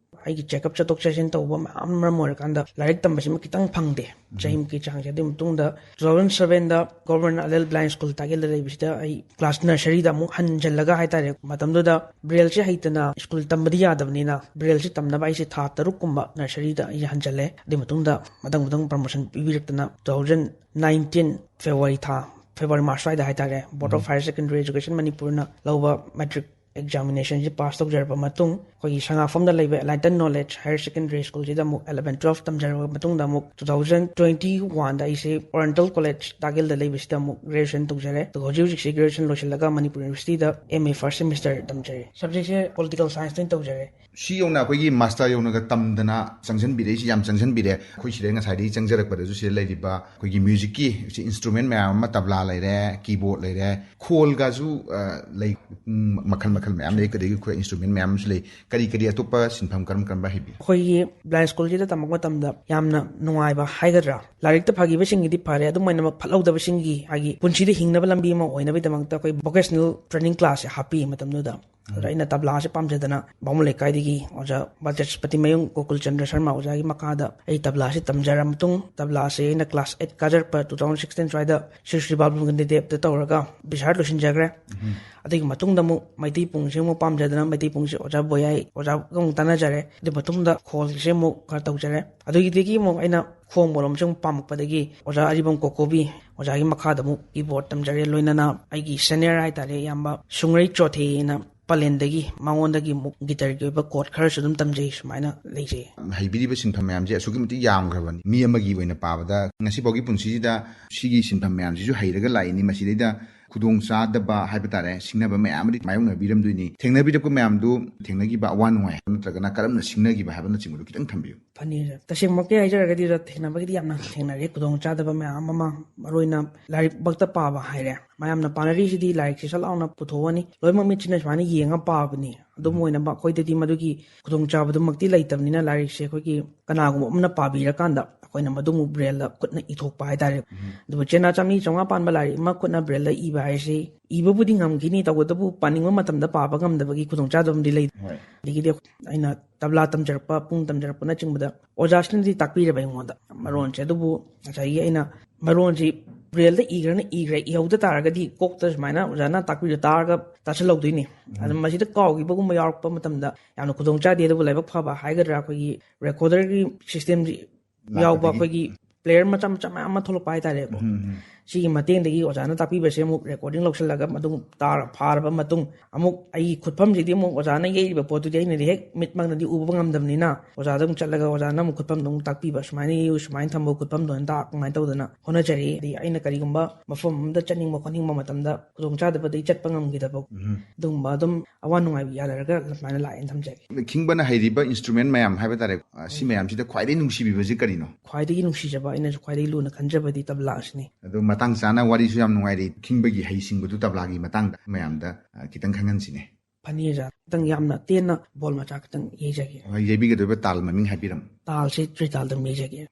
ꯑꯩꯒꯤ ꯆꯦꯛꯑꯞ ꯆꯠꯊꯣꯛ ꯆꯠꯁꯤꯟ ꯇꯧꯕ ꯃꯌꯥꯝ ꯃꯔꯝ ꯑꯣꯏꯔꯀꯥꯟꯗ ꯂꯥꯏꯔꯤꯛ ꯇꯝꯕꯁꯤꯃ ꯈꯤꯇꯪ ꯐꯪꯗꯦ꯫ ꯆꯍꯤꯃꯨꯛꯀꯤ ꯆꯥꯡꯁꯦ꯫ ꯑꯗꯨꯒꯤ ꯃꯇꯨꯡꯗ ꯇꯨ ꯊꯥꯎꯖꯟ ꯁꯕꯦꯟꯗ ꯒꯣꯔꯃꯦꯟ ꯑꯂꯦꯜ ꯕ꯭ꯂꯥꯏꯟ ꯁ꯭ꯀꯨꯜ ꯇꯥꯛꯌꯦꯜꯗ ꯂꯩꯕꯁꯤꯗ ꯑꯩ ꯀ꯭ꯂꯥꯁ ꯅꯔꯁꯔꯤꯗ ꯑꯃꯨꯛ ꯍꯟꯖꯜꯂꯒ ꯍꯥꯏꯇꯥꯔꯦ, ꯃꯇꯝꯗꯨꯗ ꯕ꯭ꯔꯦꯜꯁꯦ ꯍꯩꯇꯅ ꯁ꯭ꯀꯨꯜ ꯇꯝꯕꯗꯤ ꯌꯥꯗꯕꯅꯤꯅ ꯕ꯭ꯔꯦꯜꯁꯦ ꯇꯝꯅꯕ ꯑꯩꯁꯦ ꯊꯥ ꯇꯔꯨꯛ ꯀꯨꯝꯕ ꯅꯔꯁꯔꯤꯗ ꯑꯩꯁꯦ ꯍꯟꯖꯜꯂꯦ꯫ ꯑꯗꯨꯒꯤ ꯃꯇꯨꯡꯗ ꯃꯊꯪ ꯃꯊꯪ ꯄ꯭ꯔꯃꯣꯁꯟ ꯄꯤꯕꯤꯔꯛꯇꯅ ꯇꯨ ꯊꯥꯎꯖꯟ ꯅꯥꯏꯟꯇꯤꯟ ꯐꯦꯕ꯭ꯔꯨꯋꯥꯔꯤ ꯊꯥ, ꯐꯦꯕ꯭ꯔꯨꯋꯥꯔꯤ ꯃꯥꯔꯆ ꯁ꯭ꯋꯥꯏꯗ ꯍꯥꯏꯇꯥꯔꯦ, board of higher secondary education ꯃꯅꯤꯄꯨꯔꯅ ꯂꯧꯕ ꯃꯦꯇ꯭ꯔꯤꯛ ꯑꯦꯛꯖꯥꯃꯤꯅꯦꯁꯟꯁꯤ ꯄꯥꯁ ꯇꯧꯖꯔꯕ ꯃꯇꯨꯡ, ꯑꯩꯈꯣꯏꯒꯤ ꯁꯉꯥꯛꯐꯝꯗ ꯂꯩꯕ ꯑꯦꯟꯂꯥꯏꯇꯟ ꯅꯣꯂꯦꯖ ꯍꯥꯌꯔ ꯁꯦꯀꯦꯟꯗꯔꯤ ꯁ꯭ꯀꯨꯜꯁꯤꯗ ꯑꯃꯨꯛ ꯑꯦꯂꯚꯦꯟ ꯇꯨꯋꯦꯜꯐ ꯇꯝꯖꯔꯕ ꯃꯇꯨꯡꯗ ꯑꯃꯨꯛ ꯇꯨ ꯊꯥꯎꯖꯟ ꯇ꯭ꯋꯦꯟꯇꯤ ꯋꯥꯟꯗ ꯑꯩꯁꯦ ꯑꯣꯔꯤꯌꯦꯟꯇꯦꯜ ꯀꯣꯂꯦꯖ ꯇꯥꯛꯌꯦꯜꯗ ꯂꯩꯕꯁꯤꯗ ꯑꯃꯨꯛ ꯒ꯭ꯔꯦꯖꯨꯑꯦꯁꯟ ꯇꯧꯖꯔꯦ꯫ ꯑꯗꯨꯒ ꯍꯧꯖꯤꯛ ꯍꯧꯖꯤꯛꯁꯦ ꯒ꯭ꯔꯦꯖꯨꯑꯦꯁꯟ ꯂꯣꯏꯁꯤꯜꯂꯒ ꯃꯅꯤꯄꯨꯔ ꯌꯨꯅꯤꯚꯔꯁꯤꯇꯤꯗ ꯑꯦꯝ ꯑꯦ ꯐꯥꯔꯁ ꯁꯦꯃꯤꯁꯇꯔ ꯇꯝꯖꯔꯦ꯫ ꯁꯕꯖꯦꯛꯁꯦ ꯄꯣꯂꯤꯇꯤꯀꯦꯜ ꯁꯥꯏꯟꯁꯇ ꯑꯣꯏꯅ ꯇꯧꯖꯔꯦ꯫ ꯁꯤ ꯌꯧꯅ ꯑꯩꯈꯣꯏꯒꯤ ꯃꯥꯁꯇꯔ ꯌꯧꯅꯒ ꯇꯝꯗꯅ ꯆꯪꯁꯤꯟꯕꯤꯔꯛꯏꯁꯤ ꯌꯥꯝ ꯆꯪꯁꯤꯟꯕꯤꯔꯦ꯫ ꯑꯩꯈꯣꯏ ꯁꯤꯗ ꯉꯁꯥꯏꯗꯒꯤ ꯆꯪꯖꯔꯛꯄꯗꯁꯨ ꯁꯤꯗ ꯂꯩꯔꯤꯕ ꯑꯩꯈꯣꯏꯒꯤ ꯃ꯭ꯌꯨꯖꯤꯛꯀꯤ ꯏꯟꯁꯇ꯭ꯔꯨꯃꯦꯟ ꯃꯌꯥꯝ ꯑꯃ, ꯇꯕ꯭ꯂꯥ ꯂꯩꯔꯦ, ꯀꯤꯕꯣꯔꯗ ꯂꯩꯔꯦ, ꯈꯣꯜꯒꯁꯨ, ꯑ, ꯂꯩ, ꯎꯝ, ꯃꯈꯜ ꯃꯈꯜ ꯃꯌꯥꯝ ꯂꯩ꯫ ꯑꯗꯒꯤ ꯑꯩꯈꯣꯏ ꯏꯟꯁꯇ꯭ꯔꯨꯃꯦꯟ ꯃꯌꯥꯝ ꯑꯃꯁꯨ ꯂꯩ꯫ ꯀꯔꯤ ꯀꯔꯤ ꯑꯇꯣꯞꯄ ꯁꯤꯟꯐꯝ ꯀꯔꯝ ꯀꯔꯝꯕ ꯍꯩꯕꯤ? ꯑꯩꯈꯣꯏꯒꯤ ꯕ꯭ꯂꯥꯏꯟ ꯁ꯭ꯀꯨꯜꯁꯤꯗ ꯇꯝꯃꯛꯄ ꯃꯇꯝꯗ ꯌꯥꯝꯅ ꯅꯨꯡꯉꯥꯏꯕ ꯍꯥꯏꯒꯗ꯭ꯔꯥ, ꯂꯥꯏꯔꯤꯛꯇ ꯐꯈꯤꯕꯁꯤꯡꯒꯤꯗꯤ ꯐꯔꯦ, ꯑꯗꯨꯝ ꯑꯣꯏꯅꯃꯛ ꯐꯠꯍꯧꯗꯕꯁꯤꯡꯒꯤ, ꯍꯥꯏꯗꯤ, ꯄꯨꯟꯁꯤꯗ ꯍꯤꯡꯅꯕ ꯂꯝꯕꯤ ꯑꯃ ꯑꯣꯏꯅꯕꯒꯤꯗꯃꯛꯇ ꯑꯩꯈꯣꯏ ꯚꯣꯀꯦꯁꯅꯦꯜ ꯇ꯭ꯔꯦꯅꯤꯡ ꯀ꯭ꯂꯥꯁꯁꯦ ꯍꯥꯞꯄꯤ ꯃꯇꯝꯗꯨꯗ꯫ ꯑꯗ ꯑꯩꯅ ꯇꯕ꯭ꯂꯥꯁꯦ ꯄꯥꯝꯖꯗꯅ ꯕꯥꯃꯣꯟ ꯂꯩꯀꯥꯏꯗꯒꯤ ꯑꯣꯖꯥ ꯕ꯭ꯔꯖꯁꯄꯇꯤ ꯃꯌꯨꯝ ꯒꯣꯀꯨꯜ ꯆꯟꯗ꯭ꯔ ꯁꯔꯃ ꯑꯣꯖꯥꯒꯤ ꯃꯈꯥꯗ ꯑꯩ ꯇꯕ꯭ꯂꯥꯁꯦ ꯇꯝꯖꯔ ꯃꯇꯨꯡ, ꯇꯕ꯭ꯂꯥꯁꯦ ꯑꯩꯅ ꯀ꯭ꯂꯥꯁ ꯑꯩꯠ ꯀꯥꯖꯔꯛꯄ ꯇꯨ ꯊꯥꯎꯖꯟ ꯁꯤꯛꯁꯇꯤꯟ ꯁ꯭ꯋꯥꯏꯗ ꯁ꯭ꯔꯤ ꯁ꯭ꯔꯤ ꯕꯥꯕꯨ ꯒꯟꯗꯤꯗꯦꯕꯇ ꯇꯧꯔꯒ ꯕꯤꯁꯥꯔꯠ ꯂꯣꯏꯁꯤꯟꯖꯈ꯭ꯔꯦ꯫ ꯑꯗꯨꯒꯤ ꯃꯇꯨꯡꯗ ꯑꯃꯨꯛ ꯃꯩꯇꯩ ꯄꯨꯡꯁꯦ ꯑꯃꯨꯛ ꯄꯥꯝꯖꯗꯅ ꯃꯩꯇꯩ ꯄꯨꯡꯁꯦ ꯑꯣꯖꯥ ꯕꯣꯌꯥꯏ ꯑꯣꯖꯥꯒ ꯑꯃꯨꯛ ꯇꯥꯟꯅꯖꯔꯦ꯫ ꯑꯗꯨ ꯃꯇꯨꯡꯗ ꯈꯣꯜꯒꯤꯁꯦ ꯑꯃꯨꯛ ꯈꯔ ꯇꯧꯖꯔꯦ꯫ ꯑꯗꯨꯒꯤꯗꯒꯤ ꯑꯃꯨꯛ ꯑꯩꯅ ꯈꯣꯡ ꯃꯣꯔꯣꯝꯁꯦ ꯑꯃꯨꯛ ꯄꯥꯝꯃꯛꯄꯗꯒꯤ ꯑꯣꯖꯥ ꯑꯔꯤꯕꯝ ꯀꯣꯀꯣꯕꯤ ꯑꯣꯖꯥꯒꯤ ꯃꯈꯥꯗ ꯑꯃꯨꯛ ꯀꯤꯕꯣꯔꯗ ꯇꯝꯖꯔꯦ꯫ ꯂꯣꯏꯅꯅ ꯑꯩꯒꯤ ꯁꯦꯅꯤꯌꯔ ꯍꯥꯏꯇꯥꯔꯦ, ꯏꯌꯥꯝꯕ ꯁꯨꯡꯔꯩ ꯆꯣꯊꯦꯅ ꯄꯂꯦꯟꯗꯒꯤ, ꯃꯉꯣꯟꯗꯒꯤ ꯑꯃꯨꯛ ꯒꯤꯇꯔꯒꯤ ꯑꯣꯏꯕ ꯀꯣꯔꯗ ꯈꯔꯁꯨ ꯑꯗꯨꯝ ꯇꯝꯖꯩ꯫ ꯁꯨꯃꯥꯏꯅ ꯂꯩꯖꯩ꯫ ꯍꯩꯕꯤꯔꯤꯕ ꯁꯤꯟꯐꯝ ꯃꯌꯥꯝꯁꯦ ꯑꯁꯨꯛꯀꯤ ꯃꯇꯤꯛ ꯌꯥꯝꯈ꯭ꯔꯕꯅꯤ꯫ ꯃꯤ ꯑꯃꯒꯤ ꯑꯣꯏꯅ ꯄꯥꯕꯗ ꯉꯁꯤꯐꯥꯎꯒꯤ ꯄꯨꯟꯁꯤꯁꯤꯗ ꯁꯤꯒꯤ ꯁꯤꯟꯐꯝ ꯃꯌꯥꯝꯁꯤꯁꯨ ꯍꯩꯔꯒ ꯂꯥꯛꯏꯅꯤ꯫ ꯃꯁꯤꯗꯩꯗ ꯈꯨꯗꯣꯡ ꯆꯥꯗꯕ ꯍꯥꯏꯕ ꯇꯥꯔꯦ, ꯁꯤꯡꯅꯕ ꯃꯌꯥꯝ ꯑꯃꯗꯤ ꯃꯥꯌꯣꯛꯅꯕꯤꯔꯝꯗꯣꯏꯅꯤ꯫ ꯊꯦꯡꯅꯕꯤꯔꯛꯄ ꯃꯌꯥꯝꯗꯨ, ꯊꯦꯡꯅꯈꯤꯕ ꯑꯋꯥ ꯅꯨꯡꯉꯥꯏ ꯅꯠꯇ꯭ꯔꯒꯅ ꯀꯔꯝꯅ ꯁꯤꯡꯅꯈꯤꯕ ꯍꯥꯏꯕꯅꯆꯤꯡꯕꯗꯨ ꯈꯤꯇꯪ ꯊꯝꯕꯤꯌꯨ꯫ ꯐꯅꯤ ꯑꯣꯖꯥ꯫ ꯇꯁꯦꯡꯃꯛꯀꯤ ꯍꯥꯏꯖꯔꯒꯗꯤ ꯑꯣꯖꯥ, ꯊꯦꯡꯅꯕꯒꯤꯗꯤ ꯌꯥꯝꯅ ꯊꯦꯡꯅꯔꯦ ꯈꯨꯗꯣꯡ ꯆꯥꯗꯕ ꯃꯌꯥꯝ ꯑꯃ, ꯃꯔꯨ ꯑꯣꯏꯅ ꯂꯥꯏꯔꯤꯛ ꯐꯛꯇ ꯄꯥꯕ ꯍꯥꯏꯔꯦ꯫ ꯃꯌꯥꯝꯅ ꯄꯥꯅꯔꯤꯁꯤꯗꯤ ꯂꯥꯏꯔꯤꯛꯁꯤ ꯁꯠ ꯂꯥꯎꯅ ꯄꯨꯊꯣꯛꯑꯅꯤ, ꯂꯣꯏꯅꯃꯛ ꯃꯤꯠꯁꯤꯅ ꯁꯨꯃꯥꯏꯅ ꯌꯦꯡꯉ ꯄꯥꯕꯅꯤ꯫ ꯑꯗꯨꯝ ꯑꯣꯏꯅꯃꯛ ꯑꯩꯈꯣꯏꯗꯗꯤ ꯃꯗꯨꯒꯤ ꯈꯨꯗꯣꯡꯆꯥꯕꯗꯨꯃꯛꯇꯤ ꯂꯩꯇꯕꯅꯤꯅ ꯂꯥꯏꯔꯤꯛꯁꯦ ꯑꯩꯈꯣꯏꯒꯤ ꯀꯅꯥꯒꯨꯝꯕ ꯑꯃꯅ ꯄꯥꯕꯤꯔꯀꯥꯟꯗ ꯑꯩꯈꯣꯏꯅ ꯃꯗꯨꯃꯨꯛ ꯕ꯭ꯔꯦꯜꯗ ꯈꯨꯠꯅ ꯏꯊꯣꯛꯄ ꯍꯥꯏꯇꯥꯔꯦ꯫ ꯑꯗꯨꯕꯨ ꯆꯦꯅꯥ ꯆꯥꯝꯃꯔꯤ ꯆꯥꯝꯃꯉꯥ ꯄꯥꯟꯕ ꯂꯥꯏꯔꯤꯛ ꯑꯃ ꯈꯨꯠꯅ ꯕ꯭ꯔꯦꯜꯗ ꯏꯕ ꯍꯥꯏꯁꯤ ꯏꯕꯕꯨꯗꯤ ꯉꯝꯈꯤꯅꯤ, ꯇꯧꯕꯇꯕꯨ ꯄꯥꯅꯤꯡꯕ ꯃꯇꯝꯗ ꯄꯥꯕ ꯉꯝꯗꯕꯒꯤ ꯈꯨꯗꯣꯡꯆꯥꯗꯕ ꯑꯃꯗꯤ ꯂꯩ꯫ ꯍꯣꯏ꯫ ꯑꯗꯒꯤꯗꯤ ꯑꯩꯅ ꯇꯕ꯭ꯂꯥ ꯇꯝꯖꯔꯛꯄ, ꯄꯨꯡ ꯇꯝꯖꯔꯛꯄꯅꯆꯤꯡꯕꯗ ꯑꯣꯖꯥꯁꯤꯅꯗꯤ ꯇꯥꯛꯄꯤꯔꯕ ꯑꯩꯉꯣꯟꯗ ꯃꯔꯣꯟꯁꯦ꯫ ꯑꯗꯨꯕꯨ ꯉꯁꯥꯏꯒꯤ ꯑꯩꯅ ꯃꯔꯣꯟꯁꯤ ꯕ꯭ꯔꯦꯜꯗ ꯏꯈ꯭ꯔꯅ ꯏꯈ꯭ꯔꯦ, ꯏꯍꯧꯗ ꯇꯥꯔꯒꯗꯤ ꯀꯣꯛꯇ ꯁꯨꯃꯥꯏꯅ ꯑꯣꯖꯥꯅ ꯇꯥꯛꯄꯤꯔ ꯇꯥꯔꯒ ꯇꯥꯁꯜꯍꯧꯗꯣꯏꯅꯤ꯫ ꯑꯗꯨ ꯃꯁꯤꯗ ꯀꯥꯎꯈꯤꯕꯒꯨꯝꯕ ꯌꯥꯎꯔꯛꯄ ꯃꯇꯝꯗ ꯌꯥꯝꯅ ꯈꯨꯗꯣꯡ ꯆꯥꯗꯦ꯫ ꯑꯗꯨꯕꯨ ꯂꯥꯏꯕꯛ ꯐꯕ ꯍꯥꯏꯒꯗ꯭ꯔꯥ, ꯑꯩꯈꯣꯏꯒꯤ ꯔꯦꯀꯣꯔꯗꯔꯒꯤ ꯁꯤꯁꯇꯦꯝꯁꯤ ꯌꯥꯎꯕ, ꯂꯥꯛꯄꯗꯒꯤ꯫ ꯑꯩꯈꯣꯏꯒꯤ ꯄ꯭ꯂꯦꯌꯔ ꯃꯆꯥ ꯃꯆꯥ ꯃꯌꯥꯝ ꯑꯃ ꯊꯣꯛꯂꯛꯄ ꯍꯥꯏꯇꯥꯔꯦꯀꯣ꯫ ꯎꯝ, ꯎꯝ꯫ ꯁꯤꯒꯤ ꯃꯇꯦꯡꯗꯒꯤ ꯑꯣꯖꯥꯅ ꯇꯥꯛꯄꯤꯕꯁꯦ ꯑꯃꯨꯛ ꯔꯦꯀꯣꯔꯗꯤꯡ ꯂꯧꯁꯤꯜꯂꯒ ꯃꯗꯨ ꯇꯥꯔ ꯐꯥꯔꯕ ꯃꯇꯨꯡ, ꯑꯃꯨꯛ ꯑꯩꯒꯤ ꯈꯨꯠꯐꯝꯁꯤꯗꯤ ꯑꯃꯨꯛ ꯑꯣꯖꯥꯅ ꯌꯩꯔꯤꯕ ꯄꯣꯠꯇꯨꯗꯤ ꯑꯩꯅꯗꯤ ꯍꯦꯛ ꯃꯤꯠꯃꯛꯅꯗꯤ ꯎꯕ ꯉꯝꯗꯕꯅꯤꯅ, ꯑꯣꯖꯥꯗ ꯑꯃꯨꯛ ꯆꯠꯂꯒ ꯑꯣꯖꯥꯅ ꯑꯃꯨꯛ ꯈꯨꯠꯐꯝꯗꯣ ꯑꯃꯨꯛ ꯇꯥꯛꯄꯤꯕ, "ꯁꯨꯃꯥꯏꯅ ꯌꯩꯌꯨ, ꯁꯨꯃꯥꯏꯅ ꯊꯝꯕ ꯈꯨꯠꯐꯝꯗꯣ" ꯍꯥꯏꯅ ꯇꯥꯛ-, ꯑꯗꯨꯃꯥꯏꯅ ꯇꯧꯗꯅ ꯍꯣꯠꯅꯖꯔꯤ꯫ ꯑꯗꯩ ꯑꯩꯅ ꯀꯔꯤꯒꯨꯝꯕ ꯃꯐꯝ ꯑꯃꯗ ꯆꯠꯅꯤꯡꯕ ꯈꯣꯠꯅꯤꯡꯕ ꯃꯇꯝꯗ ꯈꯨꯗꯣꯡꯆꯥꯗꯕꯗꯒꯤ ꯆꯠꯄ ꯉꯝꯈꯤꯗꯕ, ꯎꯝ꯫ ꯑꯗꯨꯒꯨꯝꯕ ꯑꯗꯨꯝ ꯑꯋꯥ ꯅꯨꯡꯉꯥꯏ ꯌꯥꯅꯔꯒ ꯑꯗꯨꯃꯥꯏꯅ ꯂꯥꯛꯑꯦꯅ ꯊꯝꯖꯒꯦ꯫ ꯈꯤꯡꯕꯅ ꯍꯩꯔꯤꯕ instrument ꯃꯌꯥꯝ ꯍꯥꯏꯕ ꯇꯥꯔꯦ, ꯑ, ꯁꯤ ꯃꯌꯥꯝꯁꯤꯗ ꯈ꯭ꯋꯥꯏꯗꯒꯤ ꯅꯨꯡꯁꯤꯕꯤꯕꯁꯤ ꯀꯔꯤꯅꯣ? ꯈ꯭ꯋꯥꯏꯗꯒꯤ ꯅꯨꯡꯁꯤꯖꯕ, ꯑꯩꯅꯁꯨ ꯈ꯭ꯋꯥꯏꯗꯒꯤ ꯂꯨꯅ ꯈꯟꯖꯕꯗꯤ ꯇꯕ꯭ꯂꯥ ꯑꯁꯤꯅꯤ꯫ ꯑꯗꯨ ꯃꯇꯥꯡ ꯆꯥꯅ ꯋꯥꯔꯤꯁꯨ ꯌꯥꯝ ꯅꯨꯡꯉꯥꯏꯔꯤ, ꯈꯤꯡꯕꯒꯤ ꯍꯩꯁꯤꯡꯕꯗꯨ ꯇꯕ꯭ꯂꯥꯒꯤ ꯃꯇꯥꯡꯗ ꯃꯌꯥꯝꯗ, ꯑ, ꯈꯤꯇꯪ ꯈꯪꯍꯟꯁꯤꯅꯦ꯫ ꯐꯅꯤ ꯑꯣꯖꯥ, ꯈꯤꯇꯪ ꯌꯥꯝꯅ ꯇꯦꯟꯅ ꯕꯣꯜ ꯃꯆꯥ ꯈꯤꯇꯪ ꯌꯩꯖꯒꯦ꯫ ꯍꯣꯏ, ꯌꯩꯕꯤꯒꯗꯣꯏꯕ ꯇꯥꯜ ꯃꯃꯤꯡ ꯍꯥꯏꯕꯤꯔꯝꯃꯨ꯫ ꯇꯥꯜꯁꯦ ꯇ꯭ꯔꯤꯇꯥꯜꯗ ꯌꯩꯖꯒꯦ꯫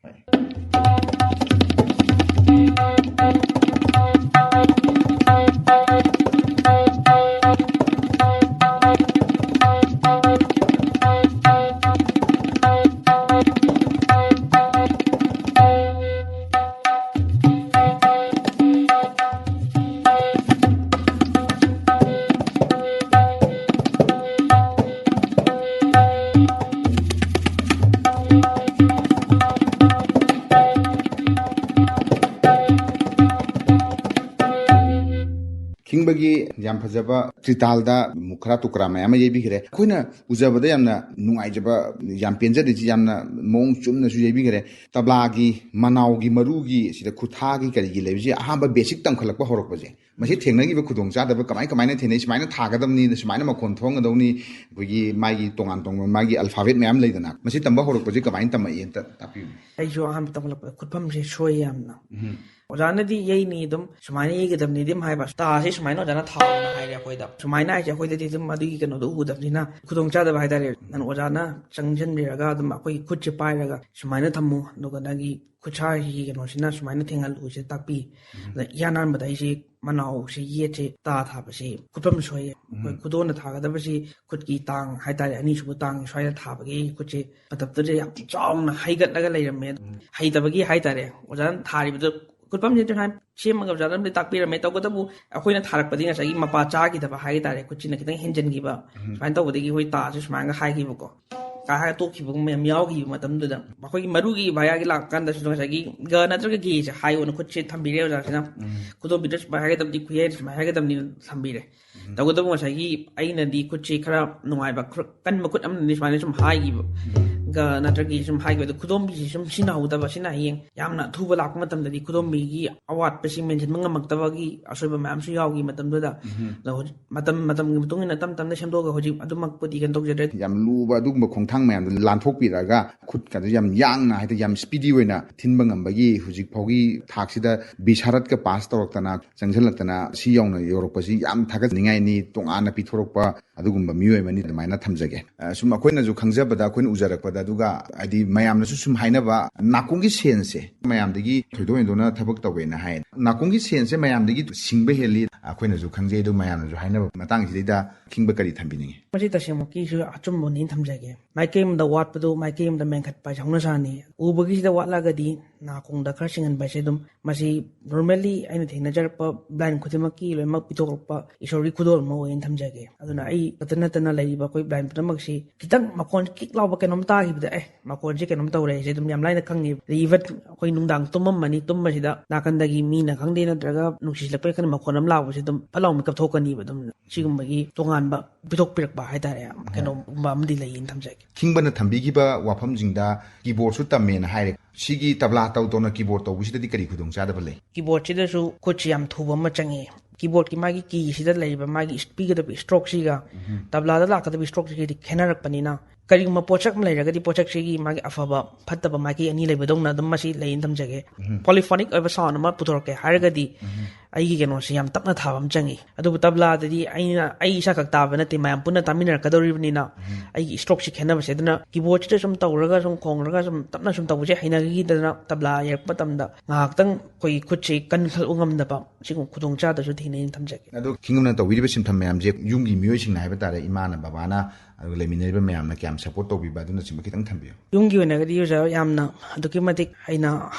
ꯈꯤꯡꯕꯒꯤ ꯌꯥꯝ ꯐꯖꯕ ꯇ꯭ꯔꯤꯇꯥꯜꯗ ꯃꯨꯈ꯭ꯔꯥ ꯇꯨꯀ꯭ꯔꯥ ꯃꯌꯥꯝ ꯑꯃ ꯌꯩꯕꯤꯈ꯭ꯔꯦ꯫ ꯑꯩꯈꯣꯏꯅ ꯎꯖꯕꯗ ꯌꯥꯝꯅ ꯅꯨꯡꯉꯥꯏꯖꯕ, ꯌꯥꯝ ꯄꯦꯟꯖꯔꯤꯁꯤ, ꯌꯥꯝꯅ ꯃꯑꯣꯡ ꯆꯨꯝꯅꯁꯨ ꯌꯩꯕꯤꯈ꯭ꯔꯦ꯫ ꯇꯕ꯭ꯂꯥꯒꯤ ꯃꯅꯥꯎꯒꯤ ꯃꯔꯨꯒꯤ ꯁꯤꯗ ꯈꯨꯊꯥꯒꯤ ꯀꯔꯤꯒꯤ ꯂꯩꯕꯁꯤ ꯑꯍꯥꯟꯕ ꯕꯦꯁꯤꯛ ꯇꯝꯈꯠꯂꯛꯄ ꯍꯧꯔꯛꯄꯁꯦ, ꯃꯁꯤ ꯊꯦꯡꯅꯈꯤꯕ ꯈꯨꯗꯣꯡꯆꯥꯗꯕ ꯀꯃꯥꯏ ꯀꯃꯥꯏꯅ ꯊꯦꯡꯅꯩ? ꯁꯨꯃꯥꯏꯅ ꯊꯥꯒꯗꯕꯅꯤ, ꯁꯨꯃꯥꯏꯅ ꯃꯈꯣꯟ ꯊꯣꯛꯍꯟꯒꯗꯧꯅꯤ, ꯑꯩꯈꯣꯏꯒꯤ ꯃꯥꯒꯤ ꯇꯣꯉꯥꯟ ꯇꯣꯉꯥꯟꯕ ꯃꯥꯒꯤ alphabet ꯃꯌꯥꯝ ꯂꯩꯗꯅ, ꯃꯁꯤ ꯇꯝꯕ ꯍꯧꯔꯛꯄꯁꯦ ꯀꯃꯥꯏꯅ ꯇꯝꯃꯛꯏ? ꯑꯝꯇ ꯇꯥꯛꯄꯤꯌꯨ꯫ ꯑꯩꯁꯨ ꯑꯍꯥꯟꯕ ꯇꯝꯈꯠꯂꯛꯄꯗ ꯈꯨꯠꯐꯝꯁꯦ ꯁꯣꯏ ꯌꯥꯝꯅ꯫ ꯎꯝ꯫ ꯑꯣꯖꯥꯅꯗꯤ ꯌꯩꯅꯤ, ꯑꯗꯨꯝ ꯁꯨꯃꯥꯏꯅ ꯌꯩꯒꯗꯕꯅꯤ ꯑꯗꯨꯝ ꯍꯥꯏꯕ, ꯇꯥꯁꯦ ꯁꯨꯃꯥꯏꯅ ꯑꯣꯖꯥꯅ ꯊꯥꯎꯅ ꯍꯥꯏꯔꯦ ꯑꯩꯈꯣꯏꯗ꯫ ꯁꯨꯃꯥꯏꯅ ꯍꯥꯏꯁꯦ ꯑꯩꯈꯣꯏꯗꯗꯤ ꯑꯗꯨꯝ ꯑꯗꯨꯒꯤ ꯀꯩꯅꯣꯗꯣ ꯎꯗꯕꯅꯤꯅ ꯈꯨꯗꯣꯡ ꯆꯥꯗꯕ ꯍꯥꯏꯇꯥꯔꯦ꯫ ꯅꯪ ꯑꯣꯖꯥꯅ ꯆꯪꯁꯤꯟꯕꯤꯔꯒ ꯑꯗꯨꯝ ꯑꯩꯈꯣꯏꯒꯤ ꯈꯨꯠꯁꯦ ꯄꯥꯏꯔꯒ ꯁꯨꯃꯥꯏꯅ ꯊꯝꯃꯨ, ꯑꯗꯨꯒ ꯅꯪꯒꯤ ꯈꯨꯠꯁꯥꯁꯤꯒꯤ ꯀꯩꯅꯣꯁꯤꯅ ꯁꯨꯃꯥꯏꯅ ꯊꯦꯡꯍꯜꯂꯨ ꯁꯤꯗ ꯇꯥꯛꯄꯤ꯫ ꯑꯗ ꯏꯍꯥꯟ ꯍꯥꯟꯕꯗ ꯑꯩꯁꯦ ꯃꯅꯥꯎꯁꯦ ꯌꯦꯠꯁꯦ ꯇꯥ ꯊꯥꯕꯁꯦ ꯈꯨꯠꯐꯝ ꯁꯣꯏꯌꯦ꯫ ꯑꯩꯈꯣꯏ ꯈꯨꯗꯣꯟꯅ ꯊꯥꯒꯗꯕꯁꯤ ꯈꯨꯠꯀꯤ ꯇꯥꯡ ꯍꯥꯏꯇꯥꯔꯦ, ꯑꯅꯤꯁꯨꯕ ꯇꯥꯡ ꯁ꯭ꯋꯥꯏꯗ ꯊꯥꯕꯒꯤ ꯈꯨꯠꯁꯦ ꯃꯇꯝꯗꯨꯗ ꯌꯥꯝ ꯆꯥꯎꯅ ꯍꯩꯒꯠꯂꯒ ꯂꯩꯔꯝꯃꯦ꯫ ꯍꯩꯇꯕꯒꯤ ꯍꯥꯏꯇꯥꯔꯦ, ꯑꯣꯖꯥꯅ ꯊꯥꯔꯤꯕꯗꯣ ꯈꯨꯠꯐꯝꯁꯦ ꯁꯨꯃꯥꯏꯅ ꯁꯦꯝꯃꯒ ꯑꯣꯖꯥꯅ ꯑꯝꯇ ꯇꯥꯛꯄꯤꯔꯝꯃꯦ꯫ ꯇꯧꯕꯇꯕꯨ ꯑꯩꯈꯣꯏꯅ ꯊꯥꯔꯛꯄꯗꯤ ꯉꯁꯥꯏꯒꯤ ꯃꯄꯥ ꯆꯥꯈꯤꯗꯕ ꯍꯥꯏꯇꯥꯔꯦ, ꯈꯨꯠꯁꯤꯅ ꯈꯤꯇꯪ ꯍꯦꯟꯖꯟꯈꯤꯕ꯫ ꯁꯨꯃꯥꯏꯅ ꯇꯧꯕꯗꯒꯤ ꯑꯩꯈꯣꯏ ꯇꯥꯁꯦ ꯁꯨꯃꯥꯏꯅ ꯍꯥꯏꯈꯤꯕꯀꯣ, ꯀꯥ ꯍꯥꯏꯔ ꯇꯣꯛꯈꯤꯕꯒꯨꯝꯕ ꯌꯥꯝ ꯌꯥꯎꯈꯤꯕ ꯃꯇꯝꯗꯨꯗ꯫ ꯑꯩꯈꯣꯏꯒꯤ ꯃꯔꯨꯒꯤ ꯚꯥꯌꯥꯒꯤ ꯂꯥꯛꯄ ꯀꯥꯟꯗꯁꯨ ꯉꯁꯥꯏꯒꯤ ꯒ ꯅꯠꯇ꯭ꯔꯒ ꯒꯦꯁꯦ ꯍꯥꯏꯌꯣꯅ ꯈꯨꯠꯁꯦ ꯊꯝꯕꯤꯔꯦ ꯑꯣꯖꯥꯁꯤꯅ꯫ ꯈꯨꯗꯣꯝꯕꯤꯗ ꯁꯨꯃꯥꯏꯅ ꯍꯥꯏꯒꯗꯕꯗꯤ, ꯈꯨꯌꯥꯏꯗ ꯁꯨꯃꯥꯏꯅ ꯍꯥꯏꯒꯗꯕꯅꯤꯅ ꯊꯝꯕꯤꯔꯦ꯫ ꯇꯧꯕꯇꯕꯨ ꯉꯁꯥꯏꯒꯤ ꯑꯩꯅꯗꯤ ꯈꯨꯠꯁꯦ ꯈꯔ ꯅꯨꯡꯉꯥꯏꯕ, ꯈꯔ ꯀꯟꯕ ꯈꯨꯠ ꯑꯃꯅꯗꯤ ꯁꯨꯃꯥꯏꯅ ꯁꯨꯝ ꯍꯥꯏꯈꯤꯕ, ꯒ ꯅꯠꯇ꯭ꯔꯒ ꯒꯦ ꯁꯨꯝ ꯍꯥꯏꯈꯤꯕ, ꯑꯗꯣ ꯈꯨꯗꯣꯝꯕꯤꯁꯦ ꯁꯨꯝ ꯁꯤꯖꯤꯟꯅꯍꯧꯗꯕ, ꯁꯤꯅ ꯍꯌꯦꯡ ꯌꯥꯝꯅ ꯑꯊꯨꯕ ꯂꯥꯛꯄ ꯃꯇꯝꯗꯗꯤ ꯈꯨꯗꯣꯝꯕꯤꯒꯤ ꯑꯋꯥꯠꯄꯁꯤ ꯃꯦꯟꯁꯤꯟꯕ ꯉꯝꯃꯛꯇꯕꯒꯤ ꯑꯁꯣꯏꯕ ꯃꯌꯥꯝꯁꯨ ꯌꯥꯎꯈꯤ ꯃꯇꯝꯗꯨꯗ꯫ ꯑꯗꯣ ꯍꯧꯖꯤꯛ ꯃꯇꯝ, ꯃꯇꯝꯒꯤ ꯃꯇꯨꯡ ꯏꯟꯅ ꯇꯞ ꯇꯞꯅ ꯁꯦꯝꯗꯣꯛꯑꯒ ꯍꯧꯖꯤꯛ ꯑꯗꯨꯃꯛꯄꯨꯗꯤ ꯀꯩꯅꯣ ꯇꯧꯖꯗ꯭ꯔꯦ꯫ ꯌꯥꯝ ꯂꯨꯕ ꯑꯗꯨꯒꯨꯝꯕ ꯈꯣꯡꯊꯥꯡ ꯃꯌꯥꯝꯗꯣ ꯂꯥꯟꯊꯣꯛꯄꯤꯔꯛꯑꯒ ꯈꯨꯠꯀꯗꯣ ꯌꯥꯝ ꯌꯥꯡꯅ, ꯍꯥꯏꯗꯤ ꯌꯥꯝ ꯁ꯭ꯄꯤꯗꯤ ꯑꯣꯏꯅ ꯊꯤꯟꯕ ꯉꯝꯕꯒꯤ ꯍꯧꯖꯤꯛ ꯐꯥꯎꯒꯤ ꯊꯥꯛꯁꯤꯗ ꯕꯤꯁꯥꯔꯠꯀ ꯄꯥꯁ ꯇꯧꯔꯛꯇꯅ, ꯆꯪꯁꯤꯜꯂꯛꯇꯅ ꯁꯤ ꯌꯧꯅ ꯌꯧꯔꯛꯄꯁꯤ ꯌꯥꯝ ꯊꯥꯒꯠꯅꯤꯡꯉꯥꯏꯅꯤ꯫ ꯇꯣꯉꯥꯟꯅ ꯄꯤꯊꯣꯔꯛꯄ ꯑꯗꯨꯒꯨꯝꯕ ꯃꯤꯑꯣꯏ ꯑꯃꯅꯤ ꯑꯗꯨꯃꯥꯏꯅ ꯊꯝꯖꯒꯦ꯫ ꯑ, ꯁꯨꯝ ꯑꯩꯈꯣꯏꯅꯁꯨ ꯈꯪꯖꯕꯗ, ꯑꯩꯈꯣꯏꯅ ꯎꯖꯔꯛꯄꯗ, ꯑꯗꯨꯒ ꯍꯥꯏꯗꯤ ꯃꯌꯥꯝꯅꯁꯨ ꯁꯨꯝ ꯍꯥꯏꯅꯕ, ꯅꯥꯀꯣꯡꯒꯤ ꯁꯦꯟꯁꯦ ꯃꯌꯥꯝꯗꯒꯤ ꯊꯣꯏꯗꯣꯛ ꯍꯦꯟꯗꯣꯛꯅ ꯊꯕꯛ ꯇꯧꯋꯦꯅ ꯍꯥꯏ꯫ ꯅꯥꯀꯣꯡꯒꯤ ꯁꯦꯟꯁꯦ ꯃꯌꯥꯝꯗꯒꯤ ꯁꯤꯡꯕ ꯍꯦꯜꯂꯤ, ꯑꯩꯈꯣꯏꯅꯁꯨ ꯈꯪꯖꯩ, ꯑꯗꯨ ꯃꯌꯥꯝꯅꯁꯨ ꯍꯥꯏꯅꯕ ꯃꯇꯥꯡꯁꯤꯗꯩꯗ ꯈꯤꯡꯕ ꯀꯔꯤ ꯊꯝꯕꯤꯅꯤꯡꯉꯤ? ꯃꯁꯤ ꯇꯁꯦꯡꯃꯛꯀꯤꯁꯨ ꯑꯆꯨꯝꯕꯅꯤ ꯊꯝꯖꯒꯦ꯫ ꯃꯥꯏꯀꯩ ꯑꯃꯗ ꯋꯥꯠꯄꯗꯨ ꯃꯥꯏꯀꯩ ꯑꯃꯗ ꯃꯦꯟꯈꯠꯄ ꯍꯥꯏꯁꯦ ꯍꯧꯅ ꯁꯥꯅꯤ꯫ ꯎꯕꯒꯤꯁꯤꯗ ꯋꯥꯠꯂꯒꯗꯤ ꯅꯥꯀꯣꯡꯗ ꯈꯔ ꯁꯤꯡꯍꯟꯕ ꯍꯥꯏꯁꯦ ꯑꯗꯨꯝ, ꯃꯁꯤ normally ꯑꯩꯅ ꯊꯦꯡꯅꯖꯔꯛꯄ blind ꯈꯨꯗꯤꯡꯃꯛꯀꯤ ꯂꯣꯏꯅꯃꯛ ꯄꯤꯊꯣꯛꯂꯛꯄ ꯏꯁꯣꯔꯒꯤ ꯈꯨꯗꯣꯜ ꯑꯃ ꯑꯣꯏꯅ ꯊꯝꯖꯒꯦ꯫ ꯑꯗꯨꯅ ꯑꯩ ꯈꯛꯇ ꯅꯠꯇꯅ ꯂꯩꯔꯤꯕ ꯑꯩꯈꯣꯏ blind ꯄꯨꯝꯅꯃꯛꯁꯤ ꯈꯤꯇꯪ ꯃꯈꯣꯟ ꯀꯤꯛ ꯂꯥꯎꯕ ꯀꯩꯅꯣꯝ ꯇꯥꯈꯤꯕꯗ, "ꯑꯦ, ꯃꯈꯣꯟꯁꯦ ꯀꯩꯅꯣꯝ ꯇꯧꯔꯦ" ꯍꯥꯏꯁꯦ ꯑꯗꯨꯝ ꯌꯥꯝ ꯂꯥꯏꯅ ꯈꯪꯉꯦꯕ꯫ ꯑꯗꯩ even ꯑꯩꯈꯣꯏ ꯅꯨꯡꯗꯥꯡ ꯇꯨꯝꯃꯝꯃꯅꯤ, ꯇꯨꯝꯕꯁꯤꯗ ꯅꯥꯀꯟꯗꯒꯤ ꯃꯤꯅ ꯈꯪꯗꯦ ꯅꯠꯇ꯭ꯔꯒ ꯅꯨꯡꯁꯤꯠ ꯁꯤꯜꯂꯛꯄꯩ ꯈꯪꯗꯦ ꯃꯈꯣꯟ ꯑꯃ ꯂꯥꯎꯕꯁꯦ ꯑꯗꯨꯝ ꯐꯠ ꯂꯥꯎ ꯃꯤꯀꯞ ꯊꯣꯛꯀꯅꯤꯕ꯫ ꯑꯗꯨꯝ ꯁꯤꯒꯨꯝꯕꯒꯤ ꯇꯣꯉꯥꯟꯕ ꯄꯤꯊꯣꯛꯄꯤꯔꯛꯄ ꯍꯥꯏꯇꯥꯔꯦ, ꯀꯩꯅꯣꯒꯨꯝꯕ ꯑꯃꯗꯤ ꯂꯩꯌꯦꯅ ꯊꯝꯖꯒꯦ꯫ ꯈꯤꯡꯕꯅ ꯊꯝꯕꯤꯈꯤꯕ ꯋꯥꯐꯝꯁꯤꯡꯗ ꯀꯤꯕꯣꯔꯗꯁꯨ ꯇꯝꯃꯦꯅ ꯍꯥꯏꯔꯦ꯫ ꯁꯤꯒꯤ ꯇꯕ꯭ꯂꯥ ꯇꯧ ꯇꯧꯅ ꯀꯤꯕꯣꯔꯗ ꯇꯧꯕꯁꯤꯗꯗꯤ ꯀꯔꯤ ꯈꯨꯗꯣꯡꯆꯥꯗꯕ ꯂꯩ? ꯀꯤꯕꯣꯔꯗꯁꯤꯗꯁꯨ ꯈꯨꯠꯁꯤ ꯌꯥꯝ ꯊꯨꯕ ꯑꯃ ꯆꯪꯉꯤ꯫ ꯀꯤꯕꯣꯔꯗꯀꯤ ꯃꯥꯒꯤ ꯀꯤꯁꯤꯗ ꯂꯩꯔꯤꯕ ꯃꯥꯒꯤ ꯄꯤꯒꯗꯕ ꯁ꯭ꯇ꯭ꯔꯣꯛꯁꯤꯒ ꯇꯕ꯭ꯂꯥꯗ ꯂꯥꯛꯀꯗꯕ ꯁ꯭ꯇ꯭ꯔꯣꯛꯁꯤꯒꯗꯤ ꯈꯦꯠꯅꯔꯛꯄꯅꯤꯅ, ꯀꯔꯤꯒꯨꯝꯕ ꯄꯣꯠꯁꯛ ꯑꯃ ꯂꯩꯔꯒꯗꯤ ꯄꯣꯠꯁꯛꯁꯤꯒꯤ ꯃꯥꯒꯤ ꯑꯐꯕ ꯐꯠꯇꯕ ꯃꯥꯏꯀꯩ ꯑꯅꯤ ꯂꯩꯕꯗꯧꯅ ꯑꯗꯨꯝ ꯃꯁꯤ ꯂꯩꯅ ꯊꯝꯖꯒꯦ꯫ Polyphonic ꯑꯣꯏꯕ sound ꯑꯃ ꯄꯨꯊꯣꯔꯛꯀꯦ ꯍꯥꯏꯔꯒꯗꯤ ꯑꯩꯒꯤ ꯀꯩꯅꯣꯁꯤ ꯌꯥꯝ ꯇꯞꯅ ꯊꯥꯕ ꯑꯃ ꯆꯪꯉꯤ꯫ ꯑꯗꯨꯕꯨ ꯇꯕ꯭ꯂꯥꯗꯗꯤ ꯑꯩꯅ, ꯑꯩ ꯏꯁꯥꯈꯛ ꯇꯥꯕ ꯅꯠꯇꯦ, ꯃꯌꯥꯝ ꯄꯨꯟꯅ ꯇꯥꯃꯤꯟꯅꯔꯛꯀꯗꯧꯔꯤꯕꯅꯤꯅ ꯑꯩꯒꯤ strokeꯁꯤ ꯈꯦꯠꯅꯕꯁꯦ꯫ ꯑꯗꯨꯅ keyboardꯁꯤꯗ ꯁꯨꯝ ꯇꯧꯔꯒ ꯁꯨꯝ ꯈꯣꯡꯂꯒ ꯁꯨꯝ ꯇꯞꯅ ꯁꯨꯝ ꯇꯧꯕꯁꯦ ꯍꯩꯅꯈꯤꯗꯅ ꯇꯕ꯭ꯂꯥ ꯌꯦꯔꯛꯄ ꯃꯇꯝꯗ ꯉꯥꯏꯍꯥꯛꯇꯪ ꯑꯩꯈꯣꯏꯒꯤ ꯈꯨꯠꯁꯤ ꯀꯟꯈꯠꯂꯨ ꯉꯝꯗꯕ, ꯁꯤꯒꯨꯝꯕ ꯈꯨꯗꯣꯡꯆꯥꯗꯕꯁꯨ ꯊꯦꯡꯅꯩꯅ ꯊꯝꯖꯒꯦ꯫ ꯑꯗꯣ ꯈꯤꯡꯕꯅ ꯇꯧꯕꯤꯔꯤꯕ ꯁꯤꯟꯐꯝ ꯃꯌꯥꯝꯁꯦ ꯌꯨꯝꯒꯤ ꯃꯤꯑꯣꯏꯁꯤꯡꯅ ꯍꯥꯏꯕ ꯇꯥꯔꯦ, ꯏꯃꯥꯅ, ꯕꯕꯥꯅ, ꯑꯗꯨꯒ ꯂꯩꯃꯤꯟꯅꯔꯤꯕ ꯃꯌꯥꯝꯅ ꯀꯌꯥꯝ support ꯇꯧꯕꯤꯕ ꯑꯗꯨꯅꯆꯤꯡꯕ ꯈꯤꯇꯪ ꯊꯝꯕꯤꯌꯨ꯫ ꯌꯨꯝꯒꯤ ꯑꯣꯏꯅꯒꯗꯤ ꯑꯣꯖꯥ ꯌꯥꯝꯅ ꯑꯗꯨꯛꯀꯤ ꯃꯇꯤꯛ ꯑꯩꯅ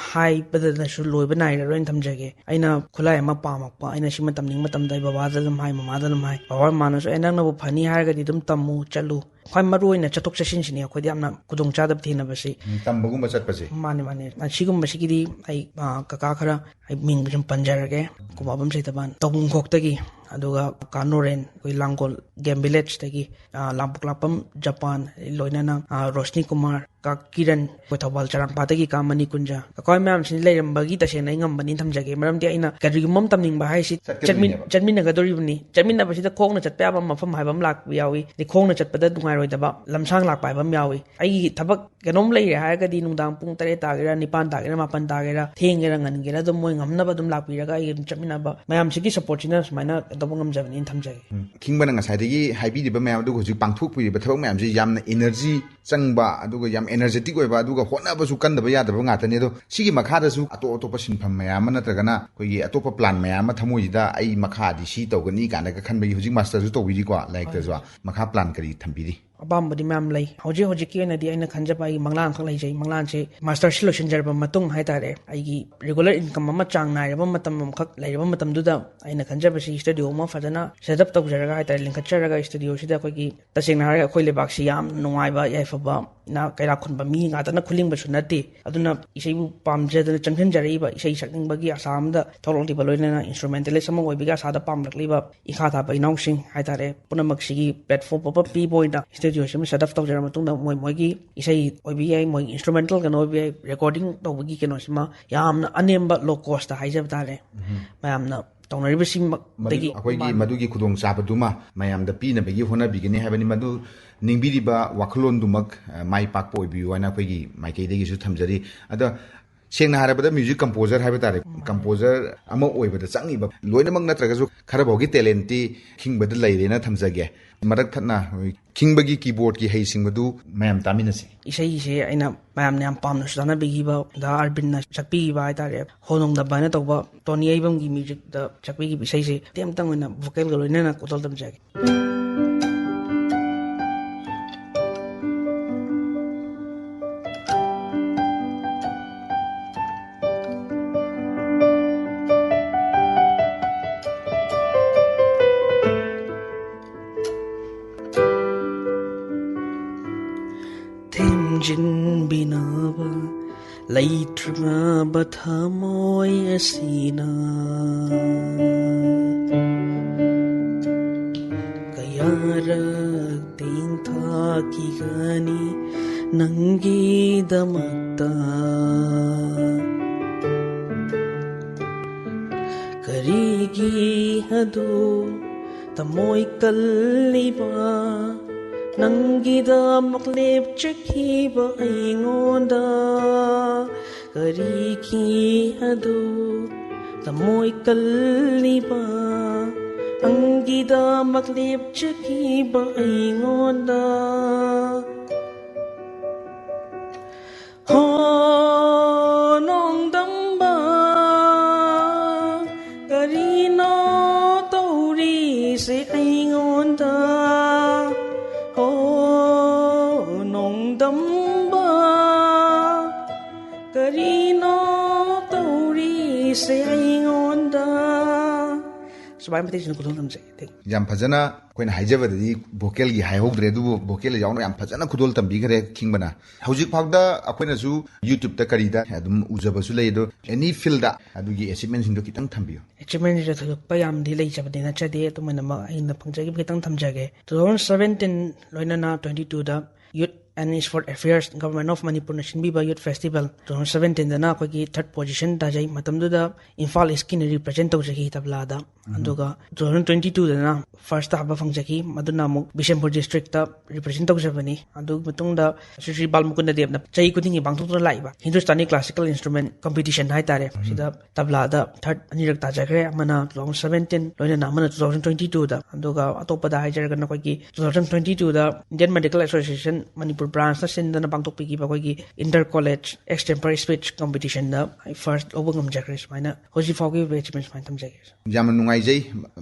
ꯍꯥꯏꯕꯗꯅꯁꯨ ꯂꯣꯏꯕ ꯅꯥꯏꯔꯔꯣꯏꯅ ꯊꯝꯖꯒꯦ꯫ ꯑꯩꯅ ꯈꯨꯠꯂꯥꯏ ꯑꯃ ꯄꯥꯝꯃꯛꯄ, ꯑꯩꯅ ꯁꯤꯃ ꯇꯝꯅꯤꯡꯕ ꯃꯇꯝꯗ ꯑꯩ ꯕꯕꯥꯗ ꯑꯗꯨꯝ ꯍꯥꯏ, ꯃꯃꯥꯗ ꯑꯗꯨꯝ ꯍꯥꯏ꯫ ꯕꯕꯥ ꯃꯃꯥꯅꯁꯨ "ꯑꯦ, ꯅꯪꯅꯕꯨ ꯐꯅꯤ ꯍꯥꯏꯔꯒꯗꯤ ꯑꯗꯨꯝ ꯇꯝꯃꯨ, ꯆꯠꯂꯨ"꯫ ꯈ꯭ꯋꯥꯏ ꯃꯔꯨ ꯑꯣꯏꯅ ꯆꯠꯊꯣꯛ ꯆꯠꯁꯤꯟꯁꯤꯅꯤ ꯑꯩꯈꯣꯏꯗꯤ ꯌꯥꯝꯅ ꯈꯨꯗꯣꯡꯆꯥꯗꯕ ꯊꯦꯡꯅꯕꯁꯤ꯫ ꯎꯝ, ꯇꯝꯕꯒꯨꯝꯕ ꯆꯠꯄꯁꯦ꯫ ꯃꯥꯅꯦ, ꯃꯥꯅꯦ꯫ ꯑꯁꯤꯒꯨꯝꯕꯁꯤꯒꯤꯗꯤ ꯑꯩ, ꯑ, ꯀꯀꯥ ꯈꯔ ꯑꯩ ꯃꯤꯡ ꯁꯨꯝ ꯄꯟꯖꯔꯒꯦ꯫ ꯀꯨꯃꯥꯕꯝ ꯁꯩꯇꯕꯥꯟ, ꯇꯧꯕꯨꯡꯈꯣꯛꯇꯒꯤ, ꯑꯗꯨꯒ ꯀꯥ ꯅꯣꯔꯦꯟ, ꯑꯩꯈꯣꯏ ꯂꯥꯡꯒꯣꯜ game villageꯇꯒꯤ, ꯑ, ꯂꯥꯡꯄꯣꯛ ꯂꯥꯛꯄꯝ ꯖꯄꯥꯟ, ꯂꯣꯏꯅꯅ, ꯑ, ꯔꯣꯁꯅꯤ ꯀꯨꯃꯥꯔ, ꯀꯥ ꯀꯤꯔꯟ, ꯑꯩꯈꯣꯏ ꯊꯧꯕꯥꯜ ꯆꯔꯥꯡꯄꯥꯠꯇꯒꯤ ꯀꯥ ꯃꯅꯤꯀꯨꯟꯖ꯫ ꯀꯀꯥ ꯍꯣꯏ ꯃꯌꯥꯝꯁꯤꯅ ꯂꯩꯔꯝꯕꯒꯤ ꯇꯁꯦꯡꯅ ꯑꯩ ꯉꯝꯕꯅꯤ ꯊꯝꯖꯒꯦ꯫ ꯃꯔꯝꯗꯤ ꯑꯩꯅ ꯀꯔꯤꯒꯨꯝꯕ ꯑꯃ ꯇꯝꯅꯤꯡꯕ ꯍꯥꯏꯁꯤ ꯆꯠꯃꯤꯟ-, ꯆꯠꯀꯗꯣꯏꯅꯦꯕ꯫ ꯆꯠꯃꯤꯟꯅꯒꯗꯧꯔꯤꯕꯅꯤ꯫ ꯆꯠꯃꯤꯟꯅꯕꯁꯤꯗ ꯈꯣꯡꯅ ꯆꯠꯄ ꯌꯥꯕ ꯃꯐꯝ ꯍꯥꯏꯕ ꯑꯃ ꯂꯥꯛꯄ ꯌꯥꯎꯏ, ꯑꯗꯩ ꯈꯣꯡꯅ ꯆꯠꯄꯗ ꯅꯨꯡꯉꯥꯏꯔꯣꯏꯗꯕ ꯂꯝꯁꯥꯡ ꯂꯥꯛꯄ ꯍꯥꯏꯕ ꯑꯃ ꯌꯥꯎꯏ꯫ ꯑꯩꯒꯤ ꯊꯕꯛ ꯀꯩꯅꯣꯝ ꯂꯩꯔꯦ ꯍꯥꯏꯔꯒꯗꯤ ꯅꯨꯡꯗꯥꯡ ꯄꯨꯡ ꯇꯔꯦꯠ ꯇꯥꯒꯦꯔꯥ, ꯅꯤꯄꯥꯟ ꯇꯥꯒꯦꯔꯥ, ꯃꯥꯄꯟ ꯇꯥꯒꯦꯔꯥ, ꯊꯦꯡꯒꯦꯔꯥ ꯉꯟꯒꯦꯔꯥ, ꯑꯗꯨꯝ ꯃꯣꯏ ꯉꯝꯅꯕ ꯑꯗꯨꯝ ꯂꯥꯛꯄꯤꯔꯒ ꯑꯩ ꯑꯗꯨꯝ ꯆꯠꯃꯤꯟꯅꯕ ꯃꯌꯥꯝꯁꯤꯒꯤ supportꯁꯤꯅ ꯁꯨꯃꯥꯏꯅ ꯇꯧꯕ ꯉꯝꯖꯕꯅꯤꯅ ꯊꯝꯖꯒꯦ꯫ ꯎꯝ꯫ ꯈꯤꯡꯕꯅ ꯉꯁꯥꯏꯗꯒꯤ ꯍꯥꯏꯕꯤꯔꯤꯕ ꯃꯌꯥꯝ ꯑꯗꯨꯒ ꯍꯧꯖꯤꯛ ꯄꯥꯡꯊꯣꯛꯄꯤꯔꯤꯕ ꯊꯕꯛ ꯃꯌꯥꯝꯁꯤ ꯌꯥꯝꯅ energy ꯆꯪꯕ, ꯑꯗꯨꯒ ꯌꯥꯝ energetic ꯑꯣꯏꯕ, ꯑꯗꯨꯒ ꯍꯣꯠꯅꯕꯁꯨ ꯀꯟꯗꯕ ꯌꯥꯗꯕ ꯉꯥꯛꯇꯅꯤ꯫ ꯑꯗꯣ ꯁꯤꯒꯤ ꯃꯈꯥꯗꯁꯨ ꯑꯇꯣꯞ ꯑꯇꯣꯞꯄ ꯁꯤꯟꯐꯝ ꯃꯌꯥꯝ ꯑꯃ ꯅꯠꯇ꯭ꯔꯒꯅ ꯑꯩꯈꯣꯏꯒꯤ ꯑꯇꯣꯞꯄ plan ꯃꯌꯥꯝ ꯑꯃ ꯊꯃꯣꯏꯁꯤꯗ ꯑꯩ ꯃꯈꯥꯗꯤ ꯁꯤ ꯇꯧꯒꯅꯤ ꯀꯥꯏꯅꯒ ꯈꯟꯕꯒꯤ ꯍꯧꯖꯤꯛ masterꯁꯨ ꯇꯧꯕꯤꯔꯤꯀꯣ, ꯂꯥꯏꯔꯤꯛꯇꯁꯨ꯫ ꯃꯈꯥ plan ꯀꯔꯤ ꯊꯝꯕꯤꯔꯤ? ꯑꯄꯥꯝꯕꯗꯤ ꯃꯌꯥꯝ ꯂꯩ꯫ ꯍꯧꯖꯤꯛ ꯍꯧꯖꯤꯛꯀꯤ ꯑꯣꯏꯅꯗꯤ ꯑꯩꯅ ꯈꯟꯖꯕ ꯑꯩꯒꯤ ꯃꯪꯂꯥꯟ ꯈꯛ ꯂꯩꯖꯩ꯫ ꯃꯪꯂꯥꯟꯁꯦ masterꯁꯤ ꯂꯣꯏꯁꯤꯟꯖꯔꯕ ꯃꯇꯨꯡ ꯍꯥꯏꯇꯥꯔꯦ, ꯑꯩꯒꯤ regular income ꯑꯃ ꯆꯥꯡ ꯅꯥꯏꯔꯕ ꯃꯇꯝ ꯑꯃꯈꯛ ꯂꯩꯔꯕ ꯃꯇꯝꯗꯨꯗ ꯑꯩꯅ ꯈꯟꯖꯕꯁꯤ studio ꯑꯃ ꯐꯖꯅ set up ꯇꯧꯖꯔꯒ ꯍꯥꯏꯇꯥꯔꯦ, ꯂꯤꯡꯈꯠꯆꯔꯒ studioꯁꯤꯗ ꯑꯩꯈꯣꯏꯒꯤ ꯇꯁꯦꯡꯅ ꯍꯥꯏꯔꯒ ꯑꯩꯈꯣꯏ ꯂꯩꯕꯥꯛꯁꯤ ꯌꯥꯝ ꯅꯨꯡꯉꯥꯏꯕ, ꯌꯥꯏꯐꯕ ꯅ ꯀꯩꯔꯥꯛ ꯈꯨꯟꯕ ꯃꯤ ꯉꯥꯛꯇꯅ ꯈꯨꯂꯤꯡꯕꯁꯨ ꯅꯠꯇꯦ꯫ ꯑꯗꯨꯅ ꯏꯁꯩꯕꯨ ꯄꯥꯝꯖꯗꯅ ꯆꯪꯁꯤꯟꯖꯔꯛꯏꯕ, ꯏꯁꯩ ꯁꯛꯅꯤꯡꯕꯒꯤ ꯑꯁꯥ ꯑꯃꯗ ꯊꯣꯛꯂꯛꯂꯤꯕ, ꯂꯣꯏꯅꯅ instrumentalist ꯑꯃ ꯑꯣꯏꯕꯒꯤ ꯑꯁꯥꯗ ꯄꯥꯝꯂꯛꯂꯤꯕ ꯏꯈꯥ ꯊꯥꯕ ꯏꯅꯥꯎꯁꯤꯡ ꯍꯥꯏꯇꯥꯔꯦ, ꯄꯨꯝꯅꯃꯛꯁꯤꯒꯤ platform ꯑꯃ ꯄꯤꯕ ꯑꯣꯏꯅ studioꯁꯤꯃ set up ꯇꯧꯖꯔꯕ ꯃꯇꯨꯡꯗ ꯃꯣꯏ ꯃꯣꯏꯒꯤ ꯏꯁꯩ ꯑꯣꯏꯕ ꯌꯥꯏ, ꯃꯣꯏꯒꯤ instrumental ꯀꯩꯅꯣ ꯑꯣꯏꯕ ꯌꯥꯏ, recording ꯇꯧꯕꯒꯤ ꯀꯩꯅꯣꯁꯤꯃ ꯌꯥꯝꯅ ꯑꯅꯦꯝꯕ, low costꯇ ꯍꯥꯏꯖꯕ ꯇꯥꯔꯦ꯫ ꯃꯌꯥꯝꯅ ꯇꯧꯅꯔꯤꯕꯁꯤꯃꯛꯇꯒꯤ ꯑꯩꯈꯣꯏꯒꯤ ꯃꯗꯨꯒꯤ ꯈꯨꯗꯣꯡꯆꯥꯕꯗꯨꯃ ꯃꯌꯥꯝꯗ ꯄꯤꯅꯕꯒꯤ ꯍꯣꯠꯅꯕꯤꯒꯅꯤ ꯍꯥꯏꯕꯅꯤ꯫ ꯃꯗꯨ ꯅꯤꯡꯕꯤꯔꯤꯕ ꯋꯥꯈꯜꯂꯣꯟꯗꯨꯃꯛ ꯃꯥꯏ ꯄꯥꯛꯄ ꯑꯣꯏꯕꯤꯌꯨ ꯍꯥꯏꯅ ꯑꯩꯈꯣꯏꯒꯤ ꯃꯥꯏꯀꯩꯗꯒꯤꯁꯨ ꯊꯝꯖꯔꯤ꯫ ꯑꯗ ꯁꯦꯡꯅ ꯍꯥꯏꯔꯕꯗ ꯃ꯭ꯌꯨꯖꯤꯛ ꯀꯝꯄꯣꯖꯔ ꯍꯥꯏꯕ ꯇꯥꯔꯦ, ꯀꯝꯄꯣꯖꯔ ꯑꯃ ꯑꯣꯏꯕꯗ ꯆꯪꯉꯤꯕ ꯂꯣꯏꯅꯃꯛ ꯅꯠꯇ꯭ꯔꯒꯁꯨ ꯈꯔꯐꯥꯎꯒꯤ ꯇꯦꯂꯦꯟꯇꯤ ꯈꯤꯡꯕꯗ ꯂꯩꯔꯦꯅ ꯊꯝꯖꯒꯦ꯫ ꯃꯔꯛ ꯊꯠꯅ ꯈꯤꯡꯕꯒꯤ ꯀꯤꯕꯣꯔꯗꯀꯤ ꯍꯩꯁꯤꯡꯕꯗꯨ ꯃꯌꯥꯝ ꯇꯥꯃꯤꯟꯅꯁꯤ꯫ ꯏꯁꯩꯁꯦ ꯑꯩꯅ ꯃꯌꯥꯝꯅ ꯌꯥꯝ ꯄꯥꯝꯅꯁꯨ ꯇꯥꯟꯅꯕꯤꯈꯤꯕ ꯗꯥ ꯑꯔꯕꯤꯟꯅ ꯁꯛꯄꯤꯈꯤꯕ ꯍꯥꯏꯇꯥꯔꯦ, ꯍꯣ ꯅꯣꯡꯗꯝꯕ ꯍꯥꯏꯅ ꯇꯧꯕ ꯇꯣꯅꯤ ꯑꯩꯕꯝꯒꯤ ꯃ꯭ꯌꯨꯖꯤꯛꯇ ꯁꯛꯄꯤꯈꯤꯕ ꯏꯁꯩꯁꯦ ꯃꯇꯦꯛ ꯑꯃꯇꯪ ꯑꯣꯏꯅ ꯚꯣꯀꯦꯜꯒ ꯂꯣꯏꯅꯅ ꯈꯨꯗꯣꯜ ꯇꯝꯖꯒꯦ꯫ ꯊꯦꯝꯖꯤꯟꯕꯤꯅꯕ ꯂꯩꯇ꯭ꯔꯕ ꯊꯃꯣꯏ ꯑꯁꯤꯅ ꯀꯌꯥꯔꯛ ꯇꯦꯡꯊꯥꯈꯤꯒꯅꯤ ꯅꯪꯒꯤꯗꯃꯛꯇ꯫ ꯀꯔꯤꯒꯤ ꯑꯗꯨ ꯊꯃꯣꯏ ꯀꯜꯂꯤꯕ ꯅꯪꯒꯤꯗꯃꯛ ꯂꯦꯞꯆꯈꯤꯕ ꯑꯩꯉꯣꯟꯗ? ꯀꯔꯤꯒꯤ ꯑꯗꯨ ꯊꯃꯣꯏ ꯀꯜꯂꯤꯕ ꯅꯪꯒꯤꯗꯃꯛ ꯂꯦꯞꯆꯈꯤꯕ ꯑꯩꯉꯣꯟꯗ? ꯍꯣ ꯅꯣꯡꯗꯝꯕ, ꯀꯔꯤꯅꯣ ꯇꯧꯔꯤꯁꯦ ꯑꯩꯉꯣꯟꯗ? ꯍꯣ ꯅꯣꯡꯗꯝꯕ, ꯀꯔꯤꯅꯣ ꯇꯧꯔꯤꯁꯦ ꯑꯩꯉꯣꯟꯗ? ꯁꯨꯃꯥꯏꯅ ꯃꯇꯦꯛꯁꯤꯅ ꯈꯨꯗꯣꯜ ꯇꯝꯖꯩ꯫ Thank you. ꯌꯥꯝ ꯐꯖꯅ ꯑꯩꯈꯣꯏꯅ ꯍꯥꯏꯖꯕꯗꯗꯤ ꯚꯣꯀꯦꯜꯒꯤ ꯍꯥꯏꯍꯧꯗ꯭ꯔꯦ, ꯑꯗꯨꯕꯨ ꯚꯣꯀꯦꯜ ꯌꯥꯎꯅ ꯌꯥꯝ ꯐꯖꯅ ꯈꯨꯗꯣꯜ ꯇꯝꯕꯤꯈ꯭ꯔꯦ ꯈꯤꯡꯕꯅ꯫ ꯍꯧꯖꯤꯛ ꯐꯥꯎꯗ ꯑꯩꯈꯣꯏꯅꯁꯨ YouTube-ꯇ ꯀꯔꯤꯗ ꯑꯗꯨꯝ ꯎꯖꯕꯁꯨ ꯂꯩ꯫ ꯑꯗꯣ ꯑꯦꯅꯤ ꯐꯤꯜꯗ ꯑꯗꯨꯒꯤ ꯑꯦꯆꯤꯞꯃꯦꯟꯁꯤꯡꯗꯣ ꯈꯤꯇꯪ ꯊꯝꯕꯤꯌꯨ꯫ ꯑꯦꯆꯤꯞꯃꯦꯟꯁꯤꯗ ꯊꯣꯏꯗꯣꯛꯄ ꯌꯥꯝꯗꯤ ꯂꯩꯖꯕꯗꯤ ꯅꯠꯆꯗꯦ, ꯑꯗꯨꯝ ꯑꯣꯏꯅꯃꯛ ꯑꯩꯅ ꯐꯪꯖꯈꯤꯕ ꯈꯤꯇꯪ ꯊꯝꯖꯒꯦ꯫ Two thousand seventeen ꯂꯣꯏꯅꯅ twenty twoꯗ youth and Sport Affairs, Government of Manipurꯅ ꯁꯤꯟꯕꯤꯕ Youth Festival two thousand seventeenꯗꯅ ꯑꯩꯈꯣꯏꯒꯤ third position ꯇꯥꯖꯩ꯫ ꯃꯇꯝꯗꯨꯗ ꯏꯝꯐꯥꯜ ꯏꯁꯀꯤꯅ represent ꯇꯧꯖꯈꯤ ꯇꯕ꯭ꯂꯥꯗ꯫ ꯑꯗꯨꯒ two thousand twenty twoꯗꯅ first ꯇꯥꯕ ꯐꯪꯖꯈꯤ꯫ ꯃꯗꯨꯅ ꯑꯃꯨꯛ ꯕꯤꯁꯦꯝꯄꯨꯔ districtꯇ represent ꯇꯧꯖꯕꯅꯤ꯫ ꯑꯗꯨꯒꯤ ꯃꯇꯨꯡꯗ ꯁ꯭ꯔꯤ ꯁ꯭ꯔꯤ ꯕꯥꯜ ꯃꯨꯀꯨꯟꯗ ꯗꯦꯕꯅ ꯆꯍꯤ ꯈꯨꯗꯤꯡꯒꯤ ꯄꯥꯡꯊꯣꯛꯇꯨꯅ ꯂꯥꯛꯏꯕ Hindustani Classical Instrument Competition ꯍꯥꯏꯇꯥꯔꯦ, ꯁꯤꯗ ꯇꯕ꯭ꯂꯥꯗ third ꯑꯅꯤꯔꯛ ꯇꯥꯖꯈ꯭ꯔꯦ, ꯑꯃꯅ two thousand seventeen, ꯂꯣꯏꯅꯅ ꯑꯃꯅ two thousand twenty twoꯗ꯫ ꯑꯗꯨꯒ ꯑꯇꯣꯞꯄꯗ ꯍꯥꯏꯖꯔꯒꯅ ꯑꯩꯈꯣꯏꯒꯤ two thousand twenty twoꯗ Indian Medical Association Manipur branchꯅ ꯁꯤꯟꯗꯅ ꯄꯥꯡꯊꯣꯛꯄꯤꯈꯤꯕ ꯑꯩꯈꯣꯏꯒꯤ Inter College Extempore Speech Competitionꯗ ꯑꯩ first ꯂꯧꯕ ꯉꯝꯖꯈ꯭ꯔꯦ꯫ ꯁꯨꯃꯥꯏꯅ ꯍꯧꯖꯤꯛ ꯐꯥꯎꯒꯤ achievement ꯁꯨꯃꯥꯏꯅ ꯊꯝꯖꯒꯦ꯫ ꯌꯥꯝꯅ ꯅꯨꯡꯉꯥꯏꯖꯩ꯫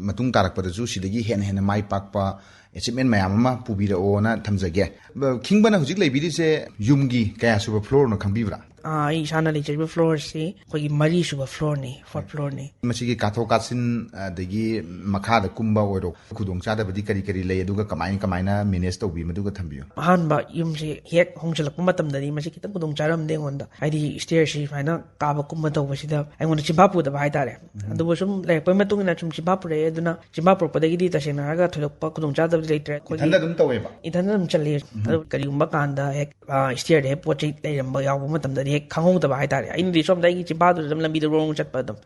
ꯃꯇꯨꯡ ꯇꯥꯔꯛꯄꯗꯁꯨ ꯁꯤꯗꯒꯤ ꯍꯦꯟꯅ ꯍꯦꯟꯅ ꯃꯥꯏ ꯄꯥꯛꯄ achievement ꯃꯌꯥꯝ ꯑꯃ ꯄꯨꯕꯤꯔꯛꯑꯣꯅ ꯊꯝꯖꯒꯦ꯫ ꯈꯤꯡꯕꯅ ꯍꯧꯖꯤꯛ ꯂꯩꯕꯤꯔꯤꯁꯦ ꯌꯨꯝꯒꯤ ꯀꯌꯥ ꯁꯨꯕ floorꯅꯣ ꯈꯪꯕꯤꯕ꯭ꯔꯥ? ꯑꯥ, ꯑꯩ ꯏꯁꯥꯅ ꯂꯩꯖꯔꯤꯕ floorꯁꯤ ꯑꯩꯈꯣꯏꯒꯤ ꯃꯔꯤ ꯁꯨꯕ floorꯅꯤ, fourth floorꯅꯤ꯫ ꯃꯁꯤꯒꯤ ꯀꯥꯊꯣꯛ ꯀꯥꯁꯤꯟ ꯑꯗꯒꯤ ꯃꯈꯥꯗ ꯀꯨꯝꯕ ꯑꯣꯏꯔꯣ, ꯈꯨꯗꯣꯡꯆꯥꯗꯕꯗꯤ ꯀꯔꯤ ꯀꯔꯤ ꯂꯩ, ꯑꯗꯨꯒ ꯀꯃꯥꯏ ꯀꯃꯥꯏꯅ manage ꯇꯧꯕꯤ, ꯃꯗꯨꯒ ꯊꯝꯕꯤꯌꯨ꯫ ꯑꯍꯥꯟꯕ ꯌꯨꯝꯁꯤ ꯍꯦꯛ ꯍꯣꯡꯖꯤꯜꯂꯛꯄ ꯃꯇꯝꯗꯗꯤ ꯃꯁꯤ ꯈꯤꯇꯪ ꯈꯨꯗꯣꯡ ꯆꯥꯔꯝꯗꯦ ꯑꯩꯉꯣꯟꯗ, ꯍꯥꯏꯗꯤ stairꯁꯤ ꯁꯨꯃꯥꯏꯅ ꯀꯥꯕ ꯀꯨꯝꯕ ꯇꯧꯕꯁꯤꯗ ꯑꯩꯉꯣꯟꯗ ꯆꯤꯟꯐꯥ ꯄꯨꯗꯕ ꯍꯥꯏꯇꯥꯔꯦ꯫ ꯑꯗꯨꯕꯨ ꯁꯨꯝ ꯂꯩꯔꯛꯄꯩ ꯃꯇꯨꯡ ꯏꯟꯅ ꯁꯨꯝ ꯆꯤꯟꯐꯥ ꯄꯨꯔꯛꯑꯦ꯫ ꯑꯗꯨꯅ ꯆꯤꯟꯐꯥ ꯄꯨꯔꯛꯄꯗꯒꯤꯗꯤ ꯇꯁꯦꯡꯅ ꯍꯥꯏꯔꯒ ꯊꯣꯏꯗꯣꯛꯄ ꯈꯨꯗꯣꯡꯆꯥꯗꯕꯗꯤ ꯂꯩꯇ꯭ꯔꯦ꯫ ꯑꯩꯈꯣꯏꯒꯤ ꯏꯊꯟꯗ ꯑꯗꯨꯝ ꯇꯧꯋꯦꯕ? ꯏꯊꯟꯗ ꯑꯗꯨꯝ ꯆꯠꯂꯤ꯫ ꯑꯗꯨ ꯀꯔꯤꯒꯨꯝꯕ ꯀꯥꯟꯗ ꯍꯦꯛ stairꯗ ꯍꯦꯛ ꯄꯣꯠ ꯆꯩ ꯂꯩꯔꯝꯕ ꯌꯥꯎꯕ ꯃꯇꯝꯗꯗꯤ ꯍꯦꯛ ꯈꯪꯍꯧꯗꯕ ꯍꯥꯏꯇꯥꯔꯦ꯫ ꯑꯩꯅꯗꯤ ꯁꯣꯝꯗ ꯑꯩꯒꯤ ꯆꯤꯟꯐꯥꯗꯨꯗ ꯑꯗꯨꯝ ꯂꯝꯕꯤꯗ ꯔꯣꯡ ꯆꯠꯄ ꯑꯗꯨꯝ꯫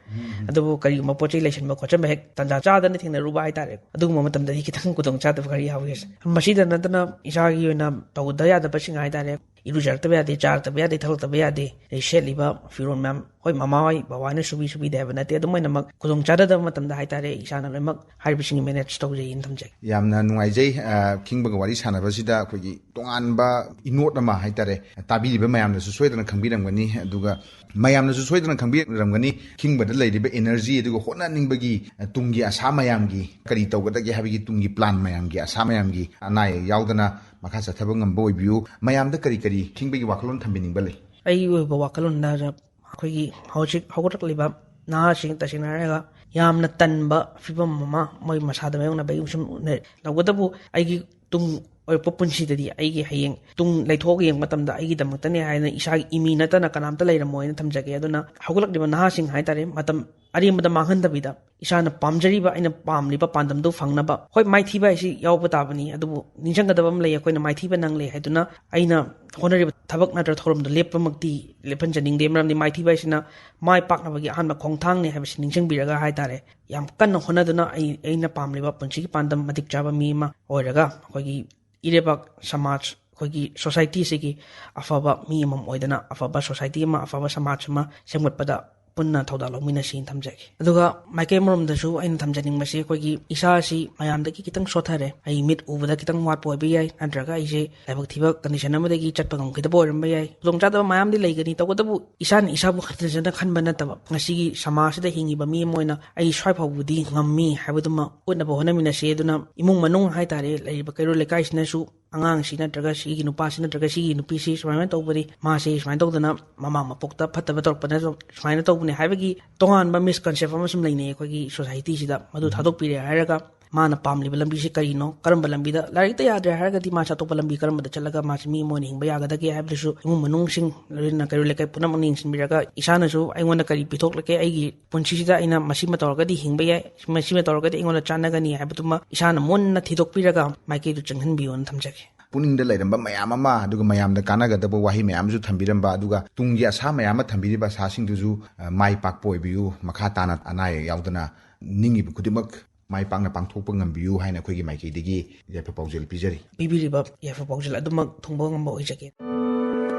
ꯑꯗꯨꯕꯨ ꯀꯔꯤꯒꯨꯝꯕ ꯄꯣꯠ ꯆꯩ ꯂꯩꯁꯟꯕ ꯈꯣꯠꯆꯟꯕ ꯍꯦꯛ ꯇꯥꯟꯖꯥ ꯆꯥꯗꯅ ꯊꯦꯡꯅꯔꯨꯕ ꯍꯥꯏꯇꯥꯔꯦ꯫ ꯑꯗꯨꯒꯨꯝꯕ ꯃꯇꯝꯗꯗꯤ ꯈꯤꯇꯪ ꯈꯨꯗꯣꯡꯆꯥꯗꯕ ꯈꯔ ꯌꯥꯎꯏ꯫ ꯃꯁꯤꯗ ꯅꯠꯇꯅ ꯏꯁꯥꯒꯤ ꯑꯣꯏꯅ ꯇꯧꯗ ꯌꯥꯗꯕꯁꯤꯡ ꯍꯥꯏꯇꯥꯔꯦ, ꯏꯔꯨꯖꯔꯛꯇꯕ ꯌꯥꯗꯦ, ꯆꯥꯔꯛꯇꯕ ꯌꯥꯗꯦ, ꯊꯛꯂꯛꯇꯕ ꯌꯥꯗꯦ, ꯑꯗꯩ ꯁꯦꯠꯂꯤꯕ ꯐꯤꯔꯣꯜ ꯃꯌꯥꯝ, ꯍꯣꯏ, ꯃꯃꯥ ꯍꯣꯏ ꯕꯕꯥ ꯍꯣꯏꯅ ꯁꯨꯕꯤ ꯁꯨꯕꯤꯗꯦ ꯍꯥꯏꯕ ꯅꯠꯇꯦ, ꯑꯗꯨꯝ ꯑꯣꯏꯅꯃꯛ ꯈꯨꯗꯣꯡ ꯆꯥꯗꯕ ꯃꯇꯝꯗ ꯍꯥꯏꯇꯥꯔꯦ, ꯏꯁꯥꯅ ꯂꯣꯏꯅꯃꯛ ꯍꯥꯏꯔꯤꯕꯁꯤꯡ manage ꯇꯧꯖꯩꯅ ꯊꯝꯖꯒꯦ꯫ ꯌꯥꯝꯅ ꯅꯨꯡꯉꯥꯏꯖꯩ꯫ ꯑ, ꯈꯤꯡꯕꯒ ꯋꯥꯔꯤ ꯁꯥꯟꯅꯕꯁꯤꯗ ꯑꯩꯈꯣꯏꯒꯤ ꯇꯣꯉꯥꯟꯕ ꯏꯅꯣꯠ ꯑꯃ ꯍꯥꯏꯇꯥꯔꯦ, ꯇꯥꯕꯤꯔꯤꯕ ꯃꯌꯥꯝꯅꯁꯨ ꯁꯣꯏꯗꯅ ꯈꯪꯕꯤꯔꯝꯒꯅꯤ, ꯑꯗꯨꯒ ꯃꯌꯥꯝꯅꯁꯨ ꯁꯣꯏꯗꯅ ꯈꯪꯕꯤꯔꯝꯒꯅꯤ, ꯈꯤꯡꯕꯗ ꯂꯩꯔꯤꯕ energy ꯑꯗꯨꯒ ꯍꯣꯠꯅꯅꯤꯡꯕꯒꯤ, ꯑ, ꯇꯨꯡꯒꯤ ꯑꯁꯥ ꯃꯌꯥꯝꯒꯤ, ꯀꯔꯤ ꯇꯧꯒꯗꯒꯦ ꯍꯥꯏꯕꯒꯤ ꯇꯨꯡꯒꯤ plan ꯃꯌꯥꯝꯒꯤ, ꯑꯁꯥ ꯃꯌꯥꯝꯒꯤ, ꯑꯅꯥ ꯑꯌꯦꯛ ꯌꯥꯎꯗꯅ ꯃꯈꯥ ꯆꯠꯊꯕ ꯉꯝꯕ ꯑꯣꯏꯕꯤꯌꯨ꯫ ꯃꯌꯥꯝꯗ ꯀꯔꯤ ꯀꯔꯤ ꯈꯤꯡꯕꯒꯤ ꯋꯥꯈꯜꯂꯣꯟ ꯊꯝꯕꯤꯅꯤꯡꯕ ꯂꯩ? ꯑꯩꯒꯤ ꯑꯣꯏꯕ ꯋꯥꯈꯜꯂꯣꯟꯗ ꯑꯩꯈꯣꯏꯒꯤ ꯍꯧꯖꯤꯛ ꯍꯧꯒꯠꯂꯛꯂꯤꯕ ꯅꯍꯥꯁꯤꯡ, ꯇꯁꯦꯡꯅ ꯍꯥꯏꯔꯒ, ꯌꯥꯝꯅ ꯇꯟꯕ ꯐꯤꯕꯝ ꯑꯃ ꯃꯣꯏ ꯃꯁꯥꯗ ꯃꯥꯌꯣꯛꯅꯕꯒꯤ ꯁꯨꯝ ꯎꯅꯩ꯫ ꯇꯧꯕꯇꯕꯨ ꯑꯩꯒꯤ ꯇꯨꯡ ꯑꯣꯏꯔꯛꯄ ꯄꯨꯟꯁꯤꯗꯗꯤ ꯑꯩꯒꯤ ꯍꯌꯦꯡ ꯇꯨꯡ ꯂꯩꯊꯣꯛꯑꯒ ꯌꯦꯡꯕ ꯃꯇꯝꯗ ꯑꯩꯒꯤꯗꯃꯛꯇꯅꯦ ꯍꯥꯏꯅ ꯏꯁꯥꯒꯤ ꯏꯃꯤ ꯅꯠꯇꯅ ꯀꯅꯥꯝꯇ ꯂꯩꯔꯝꯃꯣꯏꯅ ꯊꯝꯖꯒꯦ꯫ ꯑꯗꯨꯅ ꯍꯧꯒꯠꯂꯛꯂꯤꯕ ꯅꯍꯥꯁꯤꯡ ꯍꯥꯏꯇꯥꯔꯦ, ꯃꯇꯝ ꯑꯔꯦꯝꯕꯗ ꯃꯥꯡꯍꯟꯗꯕꯤꯗ ꯏꯁꯥꯅ ꯄꯥꯝꯖꯔꯤꯕ, ꯑꯩꯅ ꯄꯥꯝꯂꯤꯕ ꯄꯥꯟꯗꯝꯗꯨ ꯐꯪꯅꯕ, ꯍꯣꯏ, ꯃꯥꯏꯊꯤꯕ ꯍꯥꯏꯁꯤ ꯌꯥꯎꯕ ꯇꯥꯕꯅꯤ, ꯑꯗꯨꯕꯨ ꯅꯤꯡꯁꯤꯡꯒꯗꯕ ꯑꯃ ꯂꯩ, ꯑꯩꯈꯣꯏꯅ ꯃꯥꯏꯊꯤꯕ ꯅꯪꯂꯦ ꯍꯥꯏꯗꯨꯅ ꯑꯩꯅ ꯍꯣꯠꯅꯔꯤꯕ ꯊꯕꯛ ꯅꯠꯇ꯭ꯔꯒ ꯊꯧꯔꯝꯗꯨ ꯂꯦꯞꯄꯃꯛꯇꯤ ꯂꯦꯞꯍꯟꯖꯅꯤꯡꯗꯦ꯫ ꯃꯔꯝꯗꯤ ꯃꯥꯏꯊꯤꯕ ꯍꯥꯏꯁꯤꯅ ꯃꯥꯏ ꯄꯥꯛꯅꯕꯒꯤ ꯑꯍꯥꯟꯕ ꯈꯣꯡꯊꯥꯡꯅꯤ ꯍꯥꯏꯕꯁꯤ ꯅꯤꯡꯁꯤꯡꯕꯤꯔꯒ ꯍꯥꯏꯇꯥꯔꯦ, ꯌꯥꯝ ꯀꯟꯅ ꯍꯣꯠꯅꯗꯨꯅ ꯑꯩ, ꯑꯩꯅ ꯄꯥꯝꯂꯤꯕ ꯄꯨꯟꯁꯤꯒꯤ ꯄꯥꯟꯗꯝ ꯃꯇꯤꯛ ꯆꯥꯕ ꯃꯤ ꯑꯃ ꯑꯣꯏꯔꯒ ꯑꯩꯈꯣꯏꯒꯤ ꯏꯔꯩꯕꯥꯛ ꯁꯃꯥꯖ, ꯑꯩꯈꯣꯏꯒꯤ ꯁꯣꯁꯥꯏꯇꯤꯁꯤꯒꯤ ꯑꯐꯕ ꯃꯤ ꯑꯃꯃꯝ ꯑꯣꯏꯗꯅ ꯑꯐꯕ ꯁꯣꯁꯥꯏꯇꯤ ꯑꯃ, ꯑꯐꯕ ꯁꯃꯥꯖ ꯑꯃ ꯁꯦꯝꯒꯠꯄꯗ ꯄꯨꯟꯅ ꯊꯧꯗꯥꯡ ꯂꯧꯃꯤꯟꯅꯁꯤꯅ ꯊꯝꯖꯒꯦ꯫ ꯑꯗꯨꯒ ꯃꯥꯏꯀꯩ ꯑꯃꯔꯣꯝꯗꯁꯨ ꯑꯩꯅ ꯊꯝꯖꯅꯤꯡꯕꯁꯤ, ꯑꯩꯈꯣꯏꯒꯤ ꯏꯁꯥ ꯑꯁꯤ ꯃꯌꯥꯝꯗꯒꯤ ꯈꯤꯇꯪ ꯁꯣꯠꯊꯔꯦ, ꯑꯩ ꯃꯤꯠ ꯎꯕꯗ ꯈꯤꯇꯪ ꯋꯥꯠꯄ ꯑꯣꯏꯕ ꯌꯥꯏ, ꯅꯠꯇ꯭ꯔꯒ ꯑꯩꯁꯦ ꯂꯥꯏꯕꯛ ꯊꯤꯕ ꯀꯟꯗꯤꯁꯟ ꯑꯃꯗꯒꯤ ꯆꯠꯄ ꯉꯝꯈꯤꯗꯕ ꯑꯣꯏꯔꯝꯕ ꯌꯥꯏ, ꯈꯨꯗꯣꯡꯆꯥꯗꯕ ꯃꯌꯥꯝꯗꯤ ꯂꯩꯒꯅꯤ꯫ ꯇꯧꯕꯇꯕꯨ ꯏꯁꯥꯅ ꯏꯁꯥꯕꯨ ꯍꯟꯊꯅ ꯈꯟꯕ ꯅꯠꯇꯕ, ꯉꯁꯤꯒꯤ ꯁꯃꯥꯖꯁꯤꯗ ꯍꯤꯡꯉꯤꯕ ꯃꯤ ꯑꯃ ꯑꯣꯏꯅ ꯑꯩ ꯁ꯭ꯋꯥꯏ ꯐꯥꯎꯕꯗꯤ ꯉꯝꯃꯤ ꯍꯥꯏꯕꯗꯨꯃ ꯎꯠꯅꯕ ꯍꯣꯠꯅꯃꯤꯟꯅꯁꯤ꯫ ꯑꯗꯨꯅ ꯏꯃꯨꯡ ꯃꯅꯨꯡ ꯍꯥꯏꯇꯥꯔꯦ, ꯂꯩꯔꯤꯕ ꯀꯩꯔꯣꯜ ꯂꯩꯀꯥꯏꯁꯤꯅꯁꯨ ꯑꯉꯥꯡꯁꯤ ꯅꯠꯇ꯭ꯔꯒ ꯁꯤꯒꯤ ꯅꯨꯄꯥꯁꯤ ꯅꯠꯇ꯭ꯔꯒ ꯁꯤꯒꯤ ꯅꯨꯄꯤꯁꯤ ꯁꯨꯃꯥꯏꯅ ꯇꯧꯕꯅꯤ, ꯃꯥꯁꯤ ꯁꯨꯃꯥꯏꯅ ꯇꯧꯗꯅ ꯃꯃꯥ ꯃꯄꯣꯛꯇ ꯐꯠꯇꯕ ꯇꯧꯔꯛꯄꯅ ꯁꯨꯃꯥꯏꯅ ꯇꯧꯕꯅꯤ ꯍꯥꯏꯕꯒꯤ ꯇꯣꯉꯥꯟꯕ ꯃꯤꯁꯀꯟꯁꯦꯞ ꯑꯃ ꯁꯨꯝ ꯂꯩꯅꯩ ꯑꯩꯈꯣꯏꯒꯤ ꯁꯣꯁꯥꯏꯇꯤꯁꯤꯗ꯫ ꯃꯗꯨ ꯊꯥꯗꯣꯛꯄꯤꯔꯦ ꯍꯥꯏꯔꯒ ꯃꯥꯅ ꯄꯥꯝꯂꯤꯕ ꯂꯝꯕꯤꯁꯤ ꯀꯔꯤꯅꯣ, ꯀꯔꯝꯕ ꯂꯝꯕꯤꯗ, ꯂꯥꯏꯔꯤꯛꯇ ꯌꯥꯗ꯭ꯔꯦ ꯍꯥꯏꯔꯒꯗꯤ ꯃꯥꯁꯦ ꯑꯇꯣꯞꯄ ꯂꯝꯕꯤ ꯀꯔꯝꯕꯗ ꯆꯠꯂꯒ ꯃꯥꯁꯦ ꯃꯤ ꯑꯃ ꯑꯣꯏꯅ ꯍꯤꯡꯕ ꯌꯥꯒꯗꯒꯦ ꯍꯥꯏꯕꯗꯨꯁꯨ ꯏꯃꯨꯡ ꯃꯅꯨꯡꯁꯤꯡ, ꯂꯣꯏꯅꯅ ꯀꯩꯔꯣꯜ ꯂꯩꯀꯥꯏ ꯄꯨꯝꯅꯃꯛꯅ ꯌꯦꯡꯁꯤꯟꯕꯤꯔꯒ ꯏꯁꯥꯅꯁꯨ ꯑꯩꯉꯣꯟꯗ ꯀꯔꯤ ꯄꯤꯊꯣꯛꯂꯛꯀꯦ, ꯑꯩꯒꯤ ꯄꯨꯟꯁꯤꯁꯤꯗ ꯑꯩꯅ ꯃꯁꯤꯃ ꯇꯧꯔꯒꯗꯤ ꯍꯤꯡꯕ ꯌꯥꯏ, ꯃꯁꯤꯃ ꯇꯧꯔꯒꯗꯤ ꯑꯩꯉꯣꯟꯗ ꯆꯥꯟꯅꯒꯅꯤ ꯍꯥꯏꯕꯗꯨꯃ ꯏꯁꯥꯅ ꯃꯨꯟꯅ ꯊꯤꯗꯣꯛꯄꯤꯔꯒ ꯃꯥꯏꯀꯩꯗꯨ ꯆꯪꯍꯟꯕꯤꯌꯣꯅ ꯊꯝꯖꯒꯦ꯫ ꯄꯨꯛꯅꯤꯡꯗ ꯂꯩꯔꯝꯕ ꯃꯌꯥꯝ ꯑꯃ, ꯑꯗꯨꯒ ꯃꯌꯥꯝꯗ ꯀꯥꯟꯅꯒꯗꯕ ꯋꯥꯍꯩ ꯃꯌꯥꯝꯁꯨ ꯊꯝꯕꯤꯔꯝꯕ, ꯑꯗꯨꯒ ꯇꯨꯡꯒꯤ ꯑꯁꯥ ꯃꯌꯥꯝ ꯑꯃ ꯊꯝꯕꯤꯔꯤꯕ ꯑꯁꯥꯁꯤꯡꯗꯨꯁꯨ, ꯑ, ꯃꯥꯏ ꯄꯥꯛꯄ ꯑꯣꯏꯕꯤꯌꯨ, ꯃꯈꯥ ꯇꯥꯅ ꯑꯅꯥ ꯑꯌꯦꯛ ꯌꯥꯎꯗꯅ ꯅꯤꯡꯉꯤꯕ ꯈꯨꯗꯤꯡꯃꯛ ꯃꯥꯏ ꯄꯥꯛꯅ ꯄꯥꯡꯊꯣꯛꯄ ꯉꯝꯕꯤꯌꯨ ꯍꯥꯏꯅ ꯑꯩꯈꯣꯏꯒꯤ ꯃꯥꯏꯀꯩꯗꯒꯤ ꯌꯥꯏꯐ ꯄꯥꯎꯖꯦꯜ ꯄꯤꯖꯔꯤ꯫ ꯄꯤꯕꯤꯔꯤꯕ ꯌꯥꯏꯐ ꯄꯥꯎꯖꯦꯜ ꯑꯗꯨꯃꯛ ꯊꯨꯡꯕ ꯉꯝꯕ ꯑꯣꯏꯖꯒꯦ꯫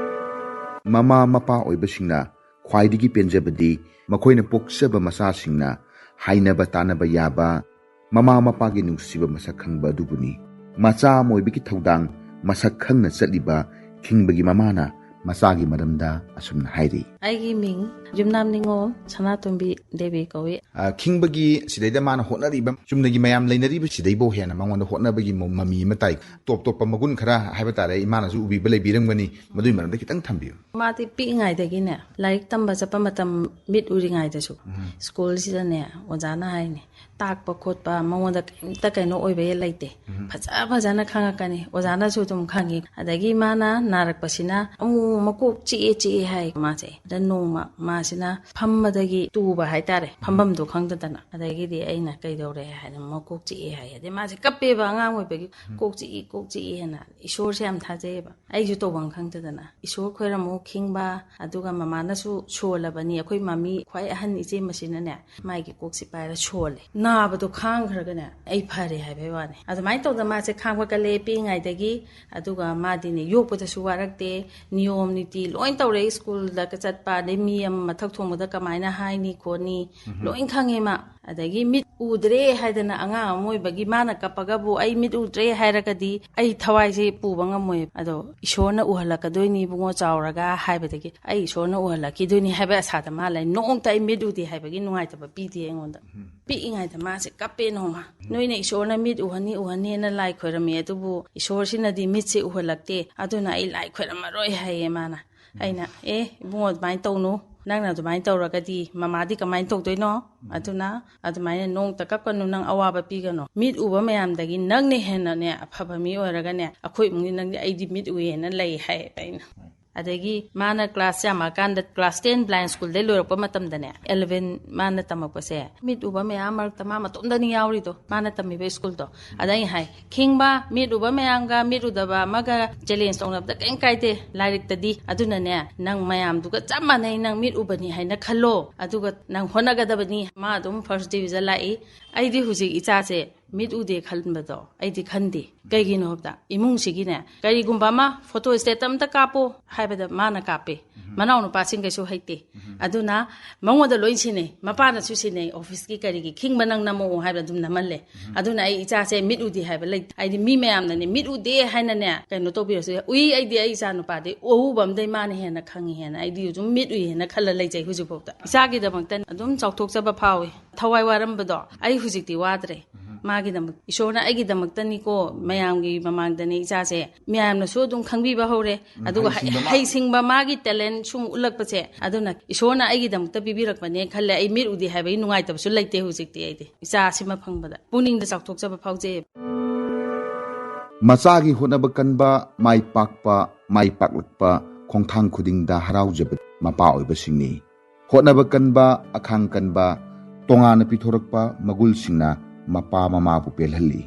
ꯃꯃꯥ ꯃꯄꯥ ꯑꯣꯏꯕꯁꯤꯡꯅ ꯈ꯭ꯋꯥꯏꯗꯒꯤ ꯄꯦꯟꯖꯕꯗꯤ ꯃꯈꯣꯏꯅ ꯄꯣꯛꯆꯕ ꯃꯆꯥꯁꯤꯡꯅ ꯍꯥꯏꯅꯕ ꯇꯥꯅꯕ ꯌꯥꯕ, ꯃꯃꯥ ꯃꯄꯥꯒꯤ ꯅꯨꯡꯁꯤꯕ ꯃꯁꯛ ꯈꯪꯕ ꯑꯗꯨꯕꯨꯅꯤ꯫ ꯃꯆꯥ ꯑꯃ ꯑꯣꯏꯕꯒꯤ ꯊꯧꯗꯥꯡ ꯃꯁꯛ ꯈꯪꯅ ꯆꯠꯂꯤꯕ ꯈꯤꯡꯕꯒꯤ ꯃꯃꯥꯅ ꯃꯆꯥꯒꯤ ꯃꯔꯝꯗ ꯑꯁꯨꯝꯅ ꯍꯥꯏꯔꯤ꯫ ꯑꯩꯒꯤ ꯃꯤꯡ ꯌꯨꯝꯅꯥꯝ ꯅꯤꯉꯣꯜ ꯁꯅꯥꯇꯣꯝꯕꯤ ꯗꯦꯕꯤ ꯀꯧꯏ꯫ ꯑ, ꯈꯤꯡꯕꯒꯤ ꯁꯤꯗꯩꯗ ꯃꯥꯅ ꯍꯣꯠꯅꯔꯤꯕ, ꯆꯨꯝꯅꯒꯤ ꯃꯌꯥꯝ ꯂꯩꯅꯔꯤꯕ ꯁꯤꯗꯩꯕꯨ ꯍꯦꯟꯅ ꯃꯉꯣꯟꯗ ꯍꯣꯠꯅꯕꯒꯤ ꯃ-, ꯃꯃꯤ ꯑꯃ ꯇꯥꯏ꯫ ꯇꯣꯞ ꯇꯣꯞꯄ ꯃꯒꯨꯟ ꯈꯔ ꯍꯥꯏꯕ ꯇꯥꯔꯦ, ꯏꯃꯥꯅꯁꯨ ꯎꯕꯤꯕ ꯂꯩꯕꯤꯔꯝꯒꯅꯤ, ꯃꯗꯨꯒꯤ ꯃꯔꯝꯗ ꯈꯤꯇꯪ ꯊꯝꯕꯤꯌꯨ꯫ ꯃꯥꯗꯤ ꯄꯤꯛꯏꯉꯩꯗꯒꯤꯅꯦ, ꯂꯥꯏꯔꯤꯛ ꯇꯝꯕ ꯆꯠꯄ ꯃꯇꯝ ꯃꯤꯠ ꯎꯔꯤꯉꯩꯗꯁꯨ ꯁ꯭ꯀꯨꯜꯁꯤꯗꯅꯦ ꯑꯣꯖꯥꯅ ꯍꯥꯏꯅꯤ, ꯇꯥꯛꯄ ꯈꯣꯠꯄ ꯃꯉꯣꯟꯗ ꯀꯩꯝꯇ ꯀꯩꯅꯣ ꯑꯣꯏꯕ ꯂꯩꯇꯦ꯫ ꯐꯖ ꯐꯖꯅ ꯈꯪꯉꯛꯀꯅꯤ, ꯑꯣꯖꯥꯅꯁꯨ ꯑꯗꯨꯝ ꯈꯪꯉꯤ꯫ ꯑꯗꯒꯤ ꯃꯥꯅ ꯅꯥꯔꯛꯄꯁꯤꯅ ꯑꯃꯨꯛ ꯃꯀꯣꯛ ꯆꯤꯛꯑꯦ ꯆꯤꯛꯑꯦ ꯍꯥꯏ ꯃꯥꯁꯦ꯫ ꯑꯗ ꯅꯣꯡꯃ ꯃꯥ ꯑꯁꯤꯅ ꯐꯝꯕꯗꯒꯤ ꯇꯨꯕ ꯍꯥꯏꯇꯥꯔꯦ, ꯐꯝꯐꯝꯗꯣ ꯈꯪꯗꯗꯅ꯫ ꯑꯗꯒꯤꯗꯤ ꯑꯩꯅ "ꯀꯩꯗꯧꯔꯦ?" ꯍꯥꯏꯅ, "ꯃꯀꯣꯛ ꯆꯤꯛꯑꯦ" ꯍꯥꯏ꯫ ꯑꯗꯩ ꯃꯥꯁꯦ ꯀꯞꯄꯦꯕ, ꯑꯉꯥꯡ ꯑꯣꯏꯕꯒꯤ "ꯀꯣꯛ ꯆꯤꯛꯏ, ꯀꯣꯛ ꯆꯤꯛꯏ" ꯍꯥꯏꯅ꯫ ꯏꯁꯣꯔꯁꯦ ꯌꯥꯝ ꯊꯥꯖꯩꯌꯦꯕ꯫ ꯑꯩꯁꯨ ꯇꯧꯐꯝ ꯈꯪꯗꯗꯅ ꯏꯁꯣꯔ ꯈꯣꯏꯔꯝꯃꯨ ꯈꯤꯡꯕ, ꯑꯗꯨꯒ ꯃꯃꯥꯅꯁꯨ ꯁꯣꯜꯂꯕꯅꯤ꯫ ꯑꯩꯈꯣꯏ ꯃꯃꯤ ꯈ꯭ꯋꯥꯏ ꯑꯍꯟ ꯏꯆꯦ ꯃꯁꯤꯅꯅꯦ, ꯃꯥꯒꯤ ꯀꯣꯛꯁꯤ ꯄꯥꯏꯔ ꯁꯣꯜꯂꯦ꯫ ꯅꯥꯕꯗꯣ ꯈꯥꯡꯈ꯭ꯔꯒꯅꯦ, ꯑꯩ ꯐꯔꯦ ꯍꯥꯏꯕꯩ ꯋꯥꯅꯤ꯫ ꯑꯗꯨꯃꯥꯏꯅ ꯇꯧꯗꯅ ꯃꯥꯁꯦ ꯈꯥꯡꯕ ꯀꯜꯂꯦ ꯄꯤꯛꯏꯉꯩꯗꯒꯤ꯫ ꯑꯗꯨꯒ ꯃꯥꯗꯤꯅꯦ, ꯌꯣꯛꯄꯗꯁꯨ ꯋꯥꯔꯛꯇꯦ, ꯅꯤꯌꯣꯝ ꯅꯤꯇꯤ ꯂꯣꯏ ꯇꯧꯔꯦ꯫ ꯁ꯭ꯀꯨꯜꯗ ꯆꯠꯄ, ꯑꯗꯩ ꯃꯤ ꯑꯃ ꯃꯊꯛ ꯊꯣꯡꯕꯗ ꯀꯃꯥꯏꯅ ꯍꯥꯏꯅꯤ ꯈꯣꯠꯅꯤ, ꯂꯣꯏ ꯈꯪꯉꯦ ꯃꯥ꯫ ꯑꯗꯒꯤ ꯃꯤꯠ ꯎꯗ꯭ꯔꯦ ꯍꯥꯏꯗꯅ ꯑꯉꯥꯡ ꯑꯃ ꯑꯣꯏꯕꯒꯤ ꯃꯥꯅ ꯀꯞꯄꯒꯕꯨ ꯑꯩ ꯃꯤꯠ ꯎꯗ꯭ꯔꯦ ꯍꯥꯏꯔꯒꯗꯤ ꯑꯩ ꯊꯋꯥꯏꯁꯦ ꯄꯨꯕ ꯉꯝꯃꯣꯏ꯫ ꯑꯗꯣ "ꯏꯁꯣꯔꯅ ꯎꯍꯜꯂꯛꯀꯗꯣꯏꯅꯤ ꯏꯕꯨꯡꯉꯣ ꯆꯥꯎꯔꯒ" ꯍꯥꯏꯕꯗꯒꯤ "ꯑꯩ ꯏꯁꯣꯔꯅ ꯎꯍꯜꯂꯛꯈꯤꯗꯣꯏꯅꯤ" ꯍꯥꯏꯕ ꯑꯁꯥꯗ ꯃꯥ ꯂꯩ꯫ ꯅꯣꯡꯃꯇ ꯑꯩ ꯃꯤꯠ ꯎꯗꯦ ꯍꯥꯏꯕꯒꯤ ꯅꯨꯡꯉꯥꯏꯇꯕ ꯄꯤꯗꯦ ꯑꯩꯉꯣꯟꯗ꯫ ꯄꯤꯛꯏꯉꯩꯗ ꯃꯥꯁꯦ ꯀꯞꯄꯦ ꯅꯣꯡꯃ꯫ "ꯅꯣꯏꯅ ꯏꯁꯣꯔꯅ ꯃꯤꯠ ꯎꯍꯟꯅꯤ ꯎꯍꯟꯅꯤꯅ ꯂꯥꯏ ꯈꯣꯏꯔꯝꯃꯤ, ꯑꯗꯨꯕꯨ ꯏꯁꯣꯔꯁꯤꯅꯗꯤ ꯃꯤꯠꯁꯦ ꯎꯍꯜꯂꯛꯇꯦ, ꯑꯗꯨꯅ ꯑꯩ ꯂꯥꯏ ꯈꯣꯏꯔꯝꯃꯔꯣꯏ" ꯍꯥꯏꯌꯦ ꯃꯥꯅ꯫ ꯑꯩꯅ "ꯑꯦ ꯏꯕꯨꯡꯉꯣ, ꯑꯗꯨꯃꯥꯏꯅ ꯇꯧꯅꯨ, ꯅꯪꯅ ꯑꯗꯨꯃꯥꯏꯅ ꯇꯧꯔꯒꯗꯤ ꯃꯃꯥꯗꯤ ꯀꯃꯥꯏꯅ ꯇꯧꯗꯣꯏꯅꯣ? ꯑꯗꯨꯅ ꯑꯗꯨꯃꯥꯏꯅ ꯅꯣꯡꯇ ꯀꯞꯀꯅꯨ, ꯅꯪ ꯑꯋꯥꯕ ꯄꯤꯒꯅꯨ꯫ ꯃꯤꯠ ꯎꯕ ꯃꯌꯥꯝꯗꯒꯤ ꯅꯪꯅ ꯍꯦꯟꯅꯅꯦ ꯑꯐꯕ ꯃꯤ ꯑꯣꯏꯔꯒꯅꯦ, ꯑꯩꯈꯣꯏ ꯏꯃꯨꯡꯒꯤ ꯅꯪꯗꯤ ꯑꯩꯗꯤ ꯃꯤꯠ ꯎꯏꯌꯦꯅ ꯂꯩ" ꯍꯥꯏꯌꯦꯕ ꯑꯩꯅ꯫ ꯑꯗꯒꯤ ꯃꯥꯅ ꯀ꯭ꯂꯥꯁ ꯌꯥꯝꯃꯛꯑꯀꯥꯟꯗ, ꯀ꯭ꯂꯥꯁ ꯇꯦꯟ ꯕ꯭ꯂꯥꯏꯟ ꯁ꯭ꯀꯨꯜꯗꯩ ꯂꯣꯏꯔꯛꯄ ꯃꯇꯝꯗꯅꯦ, ꯑꯦꯂꯚꯦꯟ ꯃꯥꯅ ꯇꯝꯃꯛꯄꯁꯦ, ꯃꯤꯠ ꯎꯕ ꯃꯌꯥꯝ ꯃꯔꯛꯇ ꯃꯥ ꯃꯇꯣꯝꯗꯅꯤ ꯌꯥꯎꯔꯤꯗꯣ, ꯃꯥꯅ ꯇꯝꯃꯤꯕ ꯁ꯭ꯀꯨꯜꯗꯣ꯫ ꯑꯗ ꯑꯩ ꯍꯥꯏ, "ꯈꯤꯡꯕ, ꯃꯤꯠ ꯎꯕ ꯃꯌꯥꯝꯒ ꯃꯤꯠ ꯎꯗꯕ ꯑꯃꯒ ꯆꯦꯂꯦꯟꯖ ꯇꯧꯅꯕꯗ ꯀꯔꯤꯝ ꯀꯥꯏꯗꯦ ꯂꯥꯏꯔꯤꯛꯇꯗꯤ꯫ ꯑꯗꯨꯅꯅꯦ, ꯅꯪ ꯃꯌꯥꯝꯗꯨꯒ ꯆꯞ ꯃꯥꯟꯅꯩ, ꯅꯪ ꯃꯤꯠ ꯎꯕꯅꯤ ꯍꯥꯏꯅ ꯈꯜꯂꯣ, ꯑꯗꯨꯒ ꯅꯪ ꯍꯣꯠꯅꯒꯗꯕꯅꯤ"꯫ ꯃꯥ ꯑꯗꯨꯝ ꯐꯥꯔꯁ ꯗꯤꯕꯤꯖꯟ ꯂꯥꯛꯏ꯫ ꯑꯩꯗꯤ ꯍꯧꯖꯤꯛ ꯏꯆꯥꯁꯦ ꯃꯤꯠ ꯎꯗꯦ ꯈꯟꯕꯗꯣ ꯑꯩꯗꯤ ꯈꯟꯗꯦ꯫ ꯀꯩꯒꯤꯅꯣ ꯍꯥꯏꯕꯗ, ꯏꯃꯨꯡꯁꯤꯒꯤꯅꯦ, ꯀꯔꯤꯒꯨꯝꯕ ꯑꯃ ꯐꯣꯇꯣ ꯁ꯭ꯇꯦꯠ ꯑꯝꯇ ꯀꯥꯞꯄꯣ ꯍꯥꯏꯕꯗ ꯃꯥꯅ ꯀꯥꯞꯄꯦ꯫ ꯃꯅꯥꯎ ꯅꯨꯄꯥꯁꯤꯡ ꯀꯩꯁꯨ ꯍꯩꯇꯦ꯫ ꯑꯗꯨꯅ ꯃꯉꯣꯟꯗ ꯂꯣꯏ ꯁꯤꯟꯅꯩ, ꯃꯄꯥꯅꯁꯨ ꯁꯤꯟꯅꯩ, ꯑꯣꯐꯤꯁꯀꯤ ꯀꯔꯤꯒꯤ "ꯈꯤꯡꯕ ꯅꯪ ꯅꯝꯃꯛꯑꯣ" ꯍꯥꯏꯕ ꯑꯗꯨꯝ ꯅꯝꯍꯜꯂꯦ꯫ ꯑꯗꯨꯅ ꯑꯩ ꯏꯆꯥꯁꯦ ꯃꯤꯠ ꯎꯗꯦ ꯍꯥꯏꯕ ꯂꯩꯇꯦ꯫ ꯍꯥꯏꯗꯤ ꯃꯤ ꯃꯌꯥꯝꯅꯅꯦ ꯃꯤꯠ ꯎꯗꯦ ꯍꯥꯏꯅꯅꯦ ꯀꯩꯅꯣ ꯇꯧꯕꯤꯔꯁꯨ ꯌꯥꯏ꯫ ꯎꯏ, ꯑꯩꯗꯤ ꯑꯩ ꯏꯆꯥ ꯅꯨꯄꯥꯗꯤ ꯑꯎꯕ ꯑꯝꯗꯩ ꯃꯥꯅ ꯍꯦꯟꯅ ꯈꯪꯉꯤ ꯍꯦꯟꯅ ꯑꯩꯗꯤ ꯑꯗꯨꯝ ꯃꯤꯠ ꯎꯏ ꯍꯥꯏꯅ ꯈꯜꯂ ꯂꯩꯖꯩ ꯍꯧꯖꯤꯛꯐꯥꯎꯗ꯫ ꯏꯆꯥꯒꯤꯗꯃꯛꯇ ꯑꯗꯨꯝ ꯆꯥꯎꯊꯣꯛꯆꯕ ꯐꯥꯎꯏ꯫ ꯊꯋꯥꯏ ꯋꯥꯔꯝꯕꯗꯣ ꯑꯩ ꯍꯧꯖꯤꯛꯇꯤ ꯋꯥꯗ꯭ꯔꯦ꯫ ꯃꯥꯒꯤꯗꯃꯛ, ꯏꯁꯣꯔꯅ ꯑꯩꯒꯤꯗꯃꯛꯇꯅꯤꯀꯣ, ꯃꯌꯥꯝꯒꯤ ꯃꯃꯥꯡꯗꯅꯦ ꯏꯆꯥꯁꯦ, ꯃꯌꯥꯝꯅꯁꯨ ꯑꯗꯨꯝ ꯈꯪꯕꯤꯕ ꯍꯧꯔꯦ꯫ ꯑꯗꯨꯒ ꯍꯩꯁꯤꯡꯕ ꯃꯥ- ꯍꯩꯁꯤꯡꯕ ꯃꯥꯒꯤ ꯇꯦꯂꯦꯟ ꯁꯨꯝ ꯎꯠꯂꯛꯄꯁꯦ, ꯑꯗꯨꯅ ꯏꯁꯣꯔꯅ ꯑꯩꯒꯤꯗꯃꯛꯇ ꯄꯤꯕꯤꯔꯛꯄꯅꯦ ꯈꯜꯂꯦ꯫ ꯑꯩ ꯃꯤꯠ ꯎꯗꯦ ꯍꯥꯏꯕꯒꯤ ꯅꯨꯡꯉꯥꯏꯇꯕꯁꯨ ꯂꯩꯇꯦ ꯍꯧꯖꯤꯛꯇꯤ꯫ ꯑꯩꯗꯤ ꯏꯆꯥꯁꯤꯃ ꯐꯪꯕꯗ ꯄꯨꯛꯅꯤꯡꯗ ꯆꯥꯎꯊꯣꯛꯆꯕ ꯐꯥꯎꯖꯩ꯫ ꯃꯆꯥꯒꯤ ꯍꯣꯠꯅꯕ ꯀꯟꯕ, ꯃꯥꯏ ꯄꯥꯛꯄ, ꯃꯥꯏ ꯄꯥꯛꯂꯛꯄ, ꯈꯣꯡꯊꯥꯡ ꯈꯨꯗꯤꯡꯗ ꯍꯔꯥꯎꯖꯕ ꯃꯄꯥ ꯑꯣꯏꯕꯁꯤꯡꯅꯤ꯫ ꯍꯣꯠꯅꯕ ꯀꯟꯕ, ꯑꯈꯥꯡ ꯀꯟꯕ, ꯇꯣꯉꯥꯟꯅ ꯄꯤꯊꯣꯔꯛꯄ ꯃꯒꯨꯟꯁꯤꯡꯅ ꯃꯄꯥ ꯃꯃꯥꯕꯨ ꯄꯦꯜꯍꯜꯂꯤ꯫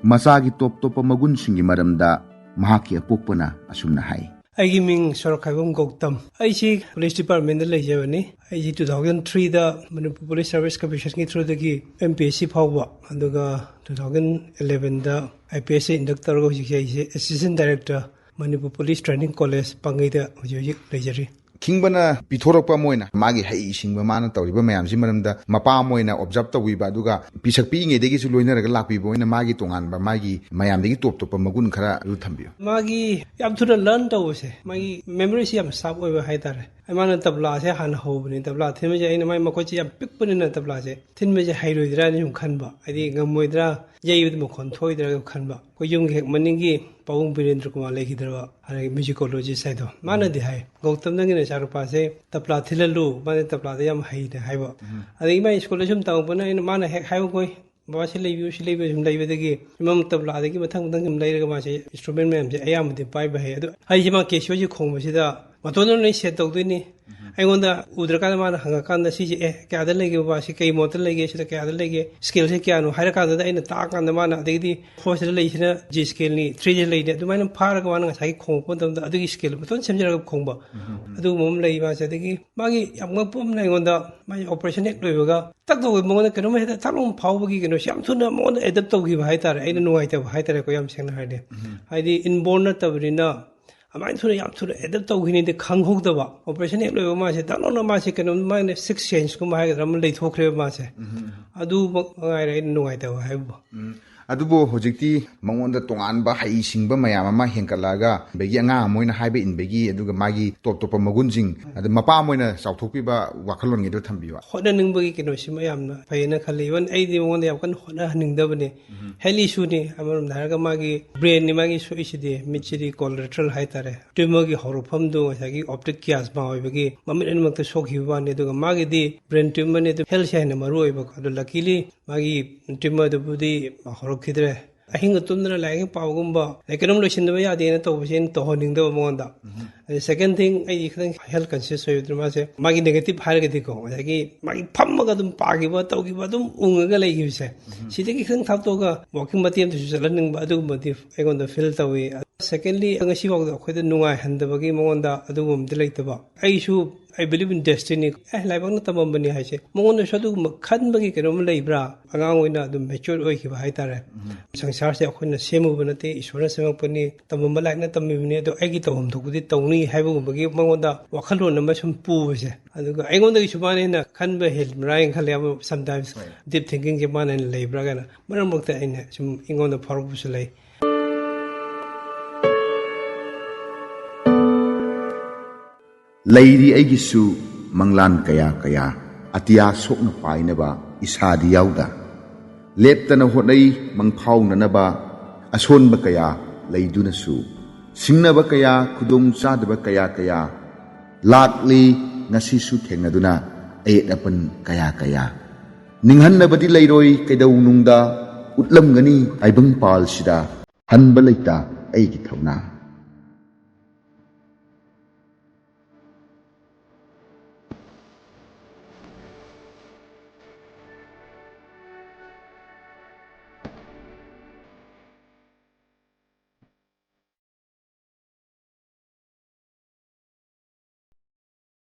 ꯃꯆꯥꯒꯤ ꯇꯣꯞ ꯇꯣꯞꯄ ꯃꯒꯨꯟꯁꯤꯡꯒꯤ ꯃꯔꯝꯗ ꯃꯍꯥꯛꯀꯤ ꯑꯄꯣꯛꯄꯅ ꯑꯁꯨꯝꯅ ꯍꯥꯏ꯫ ꯑꯩꯒꯤ ꯃꯤꯡ ꯁꯣꯔꯣꯛꯈꯥꯏꯕꯝ ꯒꯧꯇꯝ꯫ ꯑꯩꯁꯤ ꯄꯨꯂꯤꯁ ꯗꯤꯄꯥꯔꯠꯃꯦꯟꯗ ꯂꯩꯖꯕꯅꯤ꯫ ꯑꯩꯁꯤ two thousand three ꯗ ꯃꯅꯤꯄꯨꯔ ꯄꯨꯂꯤꯁ ꯁꯔꯚꯤꯁ ꯀꯃꯤꯁꯟꯒꯤ through ꯗꯒꯤ M P S C ꯐꯥꯎꯕ, ꯑꯗꯨꯒ two thousand eleven the I P S induct ꯇꯧꯔꯒ ꯍꯧꯖꯤꯛꯁꯦ ꯑꯩꯁꯦ Assistant Director, Manipur police training college, ꯄꯥꯡꯒꯩꯗ ꯍꯧꯖꯤꯛ ꯍꯧꯖꯤꯛ ꯂꯩꯖꯔꯤ꯫ ꯈꯤꯡꯕꯅ ꯄꯤꯊꯣꯔꯛꯄ ꯑꯃ ꯑꯣꯏꯅ ꯃꯥꯒꯤ ꯍꯩ ꯁꯤꯡꯕ, ꯃꯥꯅ ꯇꯧꯔꯤꯕ ꯃꯌꯥꯝꯁꯤ ꯃꯔꯝꯗ ꯃꯄꯥ ꯑꯃ ꯑꯣꯏꯅ observe ꯇꯧꯕꯤꯕ, ꯑꯗꯨꯒ ꯄꯤꯁꯛ ꯄꯤꯛꯏꯉꯩꯗꯒꯤꯁꯨ ꯂꯣꯏꯅꯔꯒ ꯂꯥꯛꯄꯤꯕ ꯑꯣꯏꯅ ꯃꯥꯒꯤ ꯇꯣꯉꯥꯟꯕ, ꯃꯥꯒꯤ ꯃꯌꯥꯝꯗꯒꯤ ꯇꯣꯞ ꯇꯣꯞꯄ ꯃꯒꯨꯟ ꯈꯔ ꯑꯗꯨ ꯊꯝꯕꯤꯌꯨ꯫ ꯃꯥꯒꯤ ꯌꯥꯝ ꯊꯨꯅ learn ꯇꯧꯕꯁꯦ, ꯃꯥꯒꯤ memory ꯁꯤ ꯌꯥꯝ sharp ꯑꯣꯏꯕ ꯍꯥꯏꯇꯥꯔꯦ꯫ ꯑꯩ ꯃꯥꯅ ꯇꯕ꯭ꯂꯥꯁꯦ ꯍꯥꯟꯅ ꯍꯧꯕꯅꯤ, ꯇꯕ꯭ꯂꯥ ꯊꯤꯟꯕꯁꯦ ꯑꯩꯅ, ꯃꯥꯏ ꯃꯈꯨꯠꯁꯦ ꯌꯥꯝ ꯄꯤꯛꯄꯅꯤꯅ ꯇꯕ꯭ꯂꯥꯁꯦ ꯊꯤꯟꯕꯁꯦ ꯍꯩꯔꯣꯏꯗ꯭ꯔꯥꯅ ꯁꯨꯝ ꯈꯟꯕ, ꯍꯥꯏꯗꯤ ꯉꯝꯃꯣꯏꯗ꯭ꯔꯥ, ꯌꯩꯕꯗ ꯃꯈꯣꯟ ꯊꯣꯛꯑꯣꯏꯗ꯭ꯔꯥ ꯈꯟꯕ꯫ ꯑꯩꯈꯣꯏ ꯌꯨꯝꯒꯤ ꯍꯦꯛ ꯃꯅꯤꯡꯒꯤ ꯄꯥꯕꯨꯡ ꯕꯤꯔꯦꯟꯗ꯭ꯔ ꯀꯨꯃꯥꯔ ꯂꯩꯈꯤꯗ꯭ꯔꯕ, ꯍꯥꯟꯅꯒꯤ musicologist ꯍꯥꯏꯗꯣ, ꯃꯥꯅꯗꯤ ꯍꯥꯏ, "ꯒꯧꯇꯝ, ꯅꯪꯒꯤ ꯅꯆꯥꯅꯨꯄꯥꯁꯦ ꯇꯕ꯭ꯂꯥ ꯊꯤꯜꯍꯜꯂꯨ, ꯃꯥꯗꯤ ꯇꯕ꯭ꯂꯥꯗ ꯌꯥꯝ ꯍꯩꯅ" ꯍꯥꯏꯕ꯫ ꯑꯗꯒꯤ ꯃꯥꯏ ꯁ꯭ꯀꯨꯜꯗ ꯁꯨꯝ ꯇꯝꯃꯛꯄꯅ ꯑꯩꯅ, ꯃꯥꯅ ꯍꯦꯛ ꯍꯥꯏꯕꯈꯣꯏ, "ꯕꯕꯥ, ꯁꯤ ꯂꯩꯕꯤꯌꯨ, ꯁꯤ ꯂꯩꯕꯤꯌꯨ", ꯁꯨꯝ ꯂꯩꯕꯗꯒꯤ ꯏꯃꯝ ꯇꯕ꯭ꯂꯥꯗꯒꯤ ꯃꯊꯪ ꯃꯊꯪ ꯁꯨꯝ ꯂꯩꯔꯒ ꯃꯥꯁꯦ instrument ꯃꯌꯥꯝꯁꯦ ꯑꯌꯥꯝꯕꯗꯤ ꯄꯥꯏꯕ ꯍꯩ꯫ ꯑꯗꯣ ꯍꯩꯁꯦ ꯃꯥ Casio ꯁꯦ ꯈꯣꯡꯕꯁꯤꯗ ꯃꯇꯣꯟꯗ ꯂꯣꯏ set ꯇꯧꯗꯣꯏꯅꯤ꯫ ꯑꯩꯉꯣꯟꯗ ꯎꯗ꯭ꯔꯀꯥꯟꯗ ꯃꯥꯅ ꯍꯪꯉꯀꯥꯟꯗ, "ꯁꯤꯁꯦ, ꯑꯦ, ꯀꯌꯥꯗ ꯂꯩꯒꯦ ꯕꯕꯥ? ꯁꯤ ꯀꯩ ꯃꯣꯠꯇ ꯂꯩꯒꯦ? ꯁꯤꯗ ꯀꯌꯥꯗ ꯂꯩꯒꯦ? Scale ꯁꯦ ꯀꯌꯥꯅꯣ?" ꯍꯥꯏꯔꯀꯥꯟꯗ ꯑꯩꯅ ꯇꯥꯛꯑꯀꯥꯟꯗ ꯃꯥꯅ, ꯑꯗꯒꯤꯗꯤ four ꯁꯤꯗ ꯂꯩꯁꯤꯅ G scale ꯅꯤ, three ꯁꯤꯗ ꯂꯩꯅꯤ, ꯑꯗꯨꯃꯥꯏꯅ ꯐꯥꯔꯒ ꯃꯥꯅ ꯉꯁꯥꯏꯒꯤ ꯈꯣꯡꯉꯛꯄ ꯃꯇꯝꯗ ꯑꯗꯨꯒꯤ scale ꯃꯇꯣꯟ ꯁꯦꯝꯖꯔꯒ ꯈꯣꯡꯕ, ꯑꯗꯨꯒꯨꯝꯕ ꯑꯃ ꯂꯩ ꯃꯥꯁꯦ꯫ ꯑꯗꯒꯤ ꯃꯥꯒꯤ ꯌꯥꯝ ꯉꯛꯄ ꯑꯃꯅ, ꯑꯩꯉꯣꯟꯗ ꯃꯥꯒꯤ operation ꯍꯦꯛ ꯂꯣꯏꯕꯒ ꯇꯛ ꯇꯧꯕ ꯃꯉꯣꯟꯗ ꯀꯩꯅꯣꯝ ꯍꯦꯛꯇ ꯊꯛ ꯂꯥꯎꯅ ꯐꯥꯎꯕꯒꯤ ꯀꯩꯅꯣꯁꯦ ꯌꯥꯝ ꯊꯨꯅ ꯃꯉꯣꯟꯗ adapt ꯇꯧꯈꯤꯕ ꯍꯥꯏꯇꯥꯔꯦ꯫ ꯑꯩꯅ ꯅꯨꯡꯉꯥꯏꯇꯕ ꯍꯥꯏꯇꯥꯔꯦꯀꯣ, ꯌꯥꯝ ꯁꯦꯡꯅ ꯍꯥꯏꯔꯗꯤ꯫ ꯍꯥꯏꯗꯤ inborn ꯅꯠꯇꯕꯅꯤꯅ ꯑꯗꯨꯃꯥꯏꯅ ꯊꯨꯅ, ꯌꯥꯝ ꯊꯨꯅ adapt ꯇꯧꯈꯤꯅꯤꯗꯤ ꯈꯪꯍꯧꯗꯕ꯫ Operation ꯍꯦꯛ ꯂꯣꯏꯕ ꯃꯥꯁꯦ ꯗꯛ ꯂꯥꯎꯅ ꯃꯥꯁꯦ ꯀꯩꯅꯣꯝ, ꯃꯥꯒꯤ sixth sense ꯀꯨꯝꯕ ꯍꯥꯏꯒꯗ꯭ꯔꯥ, ꯑꯃ ꯂꯩꯊꯣꯛꯈ꯭ꯔꯦꯕ ꯃꯥꯁꯦ꯫ ꯑꯗꯨꯃꯛ ꯃꯉꯥꯏꯔꯦ ꯑꯩꯅ ꯅꯨꯡꯉꯥꯏꯇꯕ ꯍꯥꯏꯕꯕꯨ꯫ ꯎꯝ꯫ ꯑꯗꯨꯕꯨ ꯍꯧꯖꯤꯛꯇꯤ ꯃꯉꯣꯟꯗ ꯇꯣꯉꯥꯟꯕ ꯍꯩꯁꯤꯡꯕ ꯃꯌꯥꯝ ꯑꯃ ꯍꯦꯟꯒꯠꯂꯛꯑꯒ, ꯑꯗꯒꯤ ꯑꯉꯥꯡ ꯑꯃ ꯑꯣꯏꯅ ꯍꯥꯏꯕ ꯏꯟꯕꯒꯤ, ꯑꯗꯨꯒ ꯃꯥꯒꯤ ꯇꯣꯞ ꯇꯣꯞꯄ ꯃꯒꯨꯟꯁꯤꯡ, ꯑꯗ ꯃꯄꯥ ꯑꯃ ꯑꯣꯏꯅ ꯆꯥꯎꯊꯣꯛꯄꯤꯕ ꯋꯥꯈꯜꯂꯣꯟꯒꯤꯗꯣ ꯊꯝꯕꯤꯌꯨ꯫ ꯍꯣꯠꯅꯅꯤꯡꯕꯒꯤ ꯀꯩꯅꯣꯁꯤꯃ ꯌꯥꯝꯅ ꯐꯩꯌꯦꯅ ꯈꯜꯂꯤ꯫ Even ꯑꯩꯗꯤ ꯃꯉꯣꯟꯗ ꯌꯥꯝ ꯀꯟꯅ ꯍꯣꯠꯅꯍꯟꯅꯤꯡꯗꯕꯅꯦ꯫ Health issue ꯅꯤ, ꯑꯃꯔꯣꯝꯗ ꯍꯥꯏꯔꯒ ꯃꯥꯒꯤ brain ꯅꯤ ꯃꯥꯒꯤ ꯁꯣꯛꯏꯁꯤꯗꯤ, ꯃꯤꯠꯁꯤꯗꯤ collateral ꯍꯥꯏꯇꯥꯔꯦ꯫ Tumor ꯒꯤ ꯍꯧꯔꯛꯐꯝꯗꯨ ꯉꯁꯥꯏꯒꯤ optic chiasma ꯑꯣꯏꯕꯒꯤ ꯃꯃꯤꯠ ꯑꯅꯤꯃꯛꯇ ꯁꯣꯛꯈꯤꯕ ꯋꯥꯅꯤ, ꯑꯗꯨꯒ ꯃꯥꯒꯤꯗꯤ brain tumor ꯅꯤ, ꯑꯗꯨ health ꯁꯦ ꯍꯦꯟꯅ ꯃꯔꯨ ꯑꯣꯏꯕ꯫ ꯑꯗꯨ luckily ꯃꯥꯒꯤ tumor ꯗꯨꯕꯨꯗꯤ ꯍꯧꯔꯛꯈꯤꯗ꯭ꯔꯦ꯫ ꯑꯍꯤꯡꯒ ꯇꯨꯝꯗꯅ ꯂꯥꯏꯔꯤꯛ ꯄꯥꯕꯒꯨꯝꯕ, ꯂꯥꯏꯔꯤꯛ ꯀꯩꯅꯣꯝ ꯂꯣꯏꯁꯤꯟꯗꯕ ꯌꯥꯗꯦꯅ ꯇꯧꯕꯁꯦ ꯑꯩꯅ ꯇꯧꯍꯟꯅꯤꯡꯗꯕ ꯃꯉꯣꯟꯗ꯫ ꯑꯗꯩ second thing, ꯑꯩꯗꯤ ꯈꯤꯇꯪ health conscious ꯑꯣꯏꯕꯗꯨꯅ, ꯃꯥꯁꯦ ꯃꯥꯒꯤ negative ꯍꯥꯏꯔꯒꯗꯤꯀꯣ, ꯉꯁꯥꯏꯒꯤ ꯃꯥꯒꯤ ꯐꯝꯃꯒ ꯑꯗꯨꯝ ꯄꯥꯈꯤꯕ ꯇꯧꯈꯤꯕ ꯑꯗꯨꯝ ꯎꯪꯉꯒ ꯂꯩꯈꯤꯕꯁꯦ, ꯁꯤꯗꯒꯤ ꯈꯤꯇꯪ ꯊꯥꯞꯇꯣꯛꯑꯒ walking ꯃꯇꯦꯛ ꯑꯃꯇꯁꯨ ꯆꯠꯍꯟꯅꯤꯡꯕ, ꯑꯗꯨꯒꯨꯝꯕꯗꯤ ꯑꯩꯉꯣꯟꯗ feel ꯇꯧꯏ꯫ Secondly, ꯉꯁꯤꯐꯥꯎꯗ ꯑꯩꯈꯣꯏꯗ ꯅꯨꯡꯉꯥꯏꯍꯟꯗꯕꯒꯤ ꯃꯉꯣꯟꯗ ꯑꯗꯨꯒꯨꯝꯕꯗꯤ ꯂꯩꯇꯕ꯫ ꯑꯩꯁꯨ I believe in destiny, ꯑꯦ, ꯂꯥꯏꯕꯛꯅ ꯇꯝꯃꯝꯕꯅꯤ ꯍꯥꯏꯁꯦ, ꯃꯉꯣꯟꯗꯁꯨ ꯑꯗꯨꯒꯨꯝꯕ ꯈꯟꯕꯒꯤ ꯀꯩꯅꯣꯝ ꯂꯩꯕ꯭ꯔꯥ? ꯑꯉꯥꯡ ꯑꯣꯏꯅ ꯑꯗꯨꯝ mature ꯑꯣꯏꯈꯤꯕ ꯍꯥꯏꯇꯥꯔꯦ꯫ ꯁꯪꯁꯥꯔꯁꯦ ꯑꯩꯈꯣꯏꯅ ꯁꯦꯝꯃꯨꯕ ꯅꯠꯇꯦ, ꯏꯁꯣꯔꯅ ꯁꯦꯝꯃꯛꯄꯅꯤ, ꯇꯝꯃꯝꯕ ꯂꯥꯏꯔꯤꯛꯅ ꯇꯝꯃꯤꯕꯅꯤ, ꯑꯗꯣ ꯑꯩꯒꯤ ꯇꯧꯐꯝ ꯊꯣꯛꯄꯗꯤ ꯇꯧꯅꯤ ꯍꯥꯏꯕꯒꯨꯝꯕꯒꯤ ꯃꯉꯣꯟꯗ ꯋꯥꯈꯜꯂꯣꯟ ꯑꯃ ꯁꯨꯝ ꯄꯨꯕꯁꯦ꯫ ꯑꯗꯨꯒ ꯑꯩꯉꯣꯟꯗꯒꯤꯁꯨ ꯃꯥꯅ ꯍꯦꯟꯅ ꯈꯟꯕ ꯍꯦꯟꯕ꯭ꯔꯥ ꯍꯥꯏꯅ ꯈꯜꯂꯦ꯫ ꯑꯃ sometimes deep thinkingꯁꯦ ꯃꯥꯅ ꯍꯦꯟꯅ ꯂꯩꯕ꯭ꯔꯥ ꯀꯥꯏꯅ ꯃꯔꯛ ꯃꯔꯛꯇ ꯑꯩꯅ ꯁꯨꯝ ꯑꯩꯉꯣꯟꯗ ꯐꯥꯎꯔꯛꯄꯁꯨ ꯂꯩ꯫ ꯂꯩꯔꯤ ꯑꯩꯒꯤꯁꯨ ꯃꯪꯂꯥꯟ ꯀꯌꯥ ꯀꯌꯥ, ꯑꯇꯤꯌꯥ ꯁꯣꯛꯅ ꯄꯥꯏꯅꯕ ꯏꯁꯥꯗꯤ ꯌꯥꯎꯗ꯫ ꯂꯦꯞꯇꯅ ꯍꯣꯠꯅꯩ ꯃꯪꯐꯥꯎꯅꯅꯕ, ꯑꯁꯣꯟꯕ ꯀꯌꯥ ꯂꯩꯗꯨꯅꯁꯨ꯫ ꯁꯤꯡꯅꯕ ꯀꯌꯥ, ꯈꯨꯗꯣꯡ ꯆꯥꯗꯕ ꯀꯌꯥ ꯀꯌꯥ ꯂꯥꯛꯂꯤ ꯉꯁꯤꯁꯨ ꯊꯦꯡꯅꯗꯨꯅ, ꯑꯌꯦꯠ ꯑꯄꯟ ꯀꯌꯥ ꯀꯌꯥ꯫ ꯅꯤꯡꯍꯟꯅꯕꯗꯤ ꯂꯩꯔꯣꯏ ꯀꯩꯗꯧꯅꯨꯡꯗ, ꯎꯠꯂꯝꯒꯅꯤ ꯇꯥꯏꯕꯪꯄꯥꯜꯁꯤꯗ꯫ ꯍꯟꯕ ꯂꯩꯇ ꯑꯩꯒꯤ ꯊꯧꯅꯥ꯫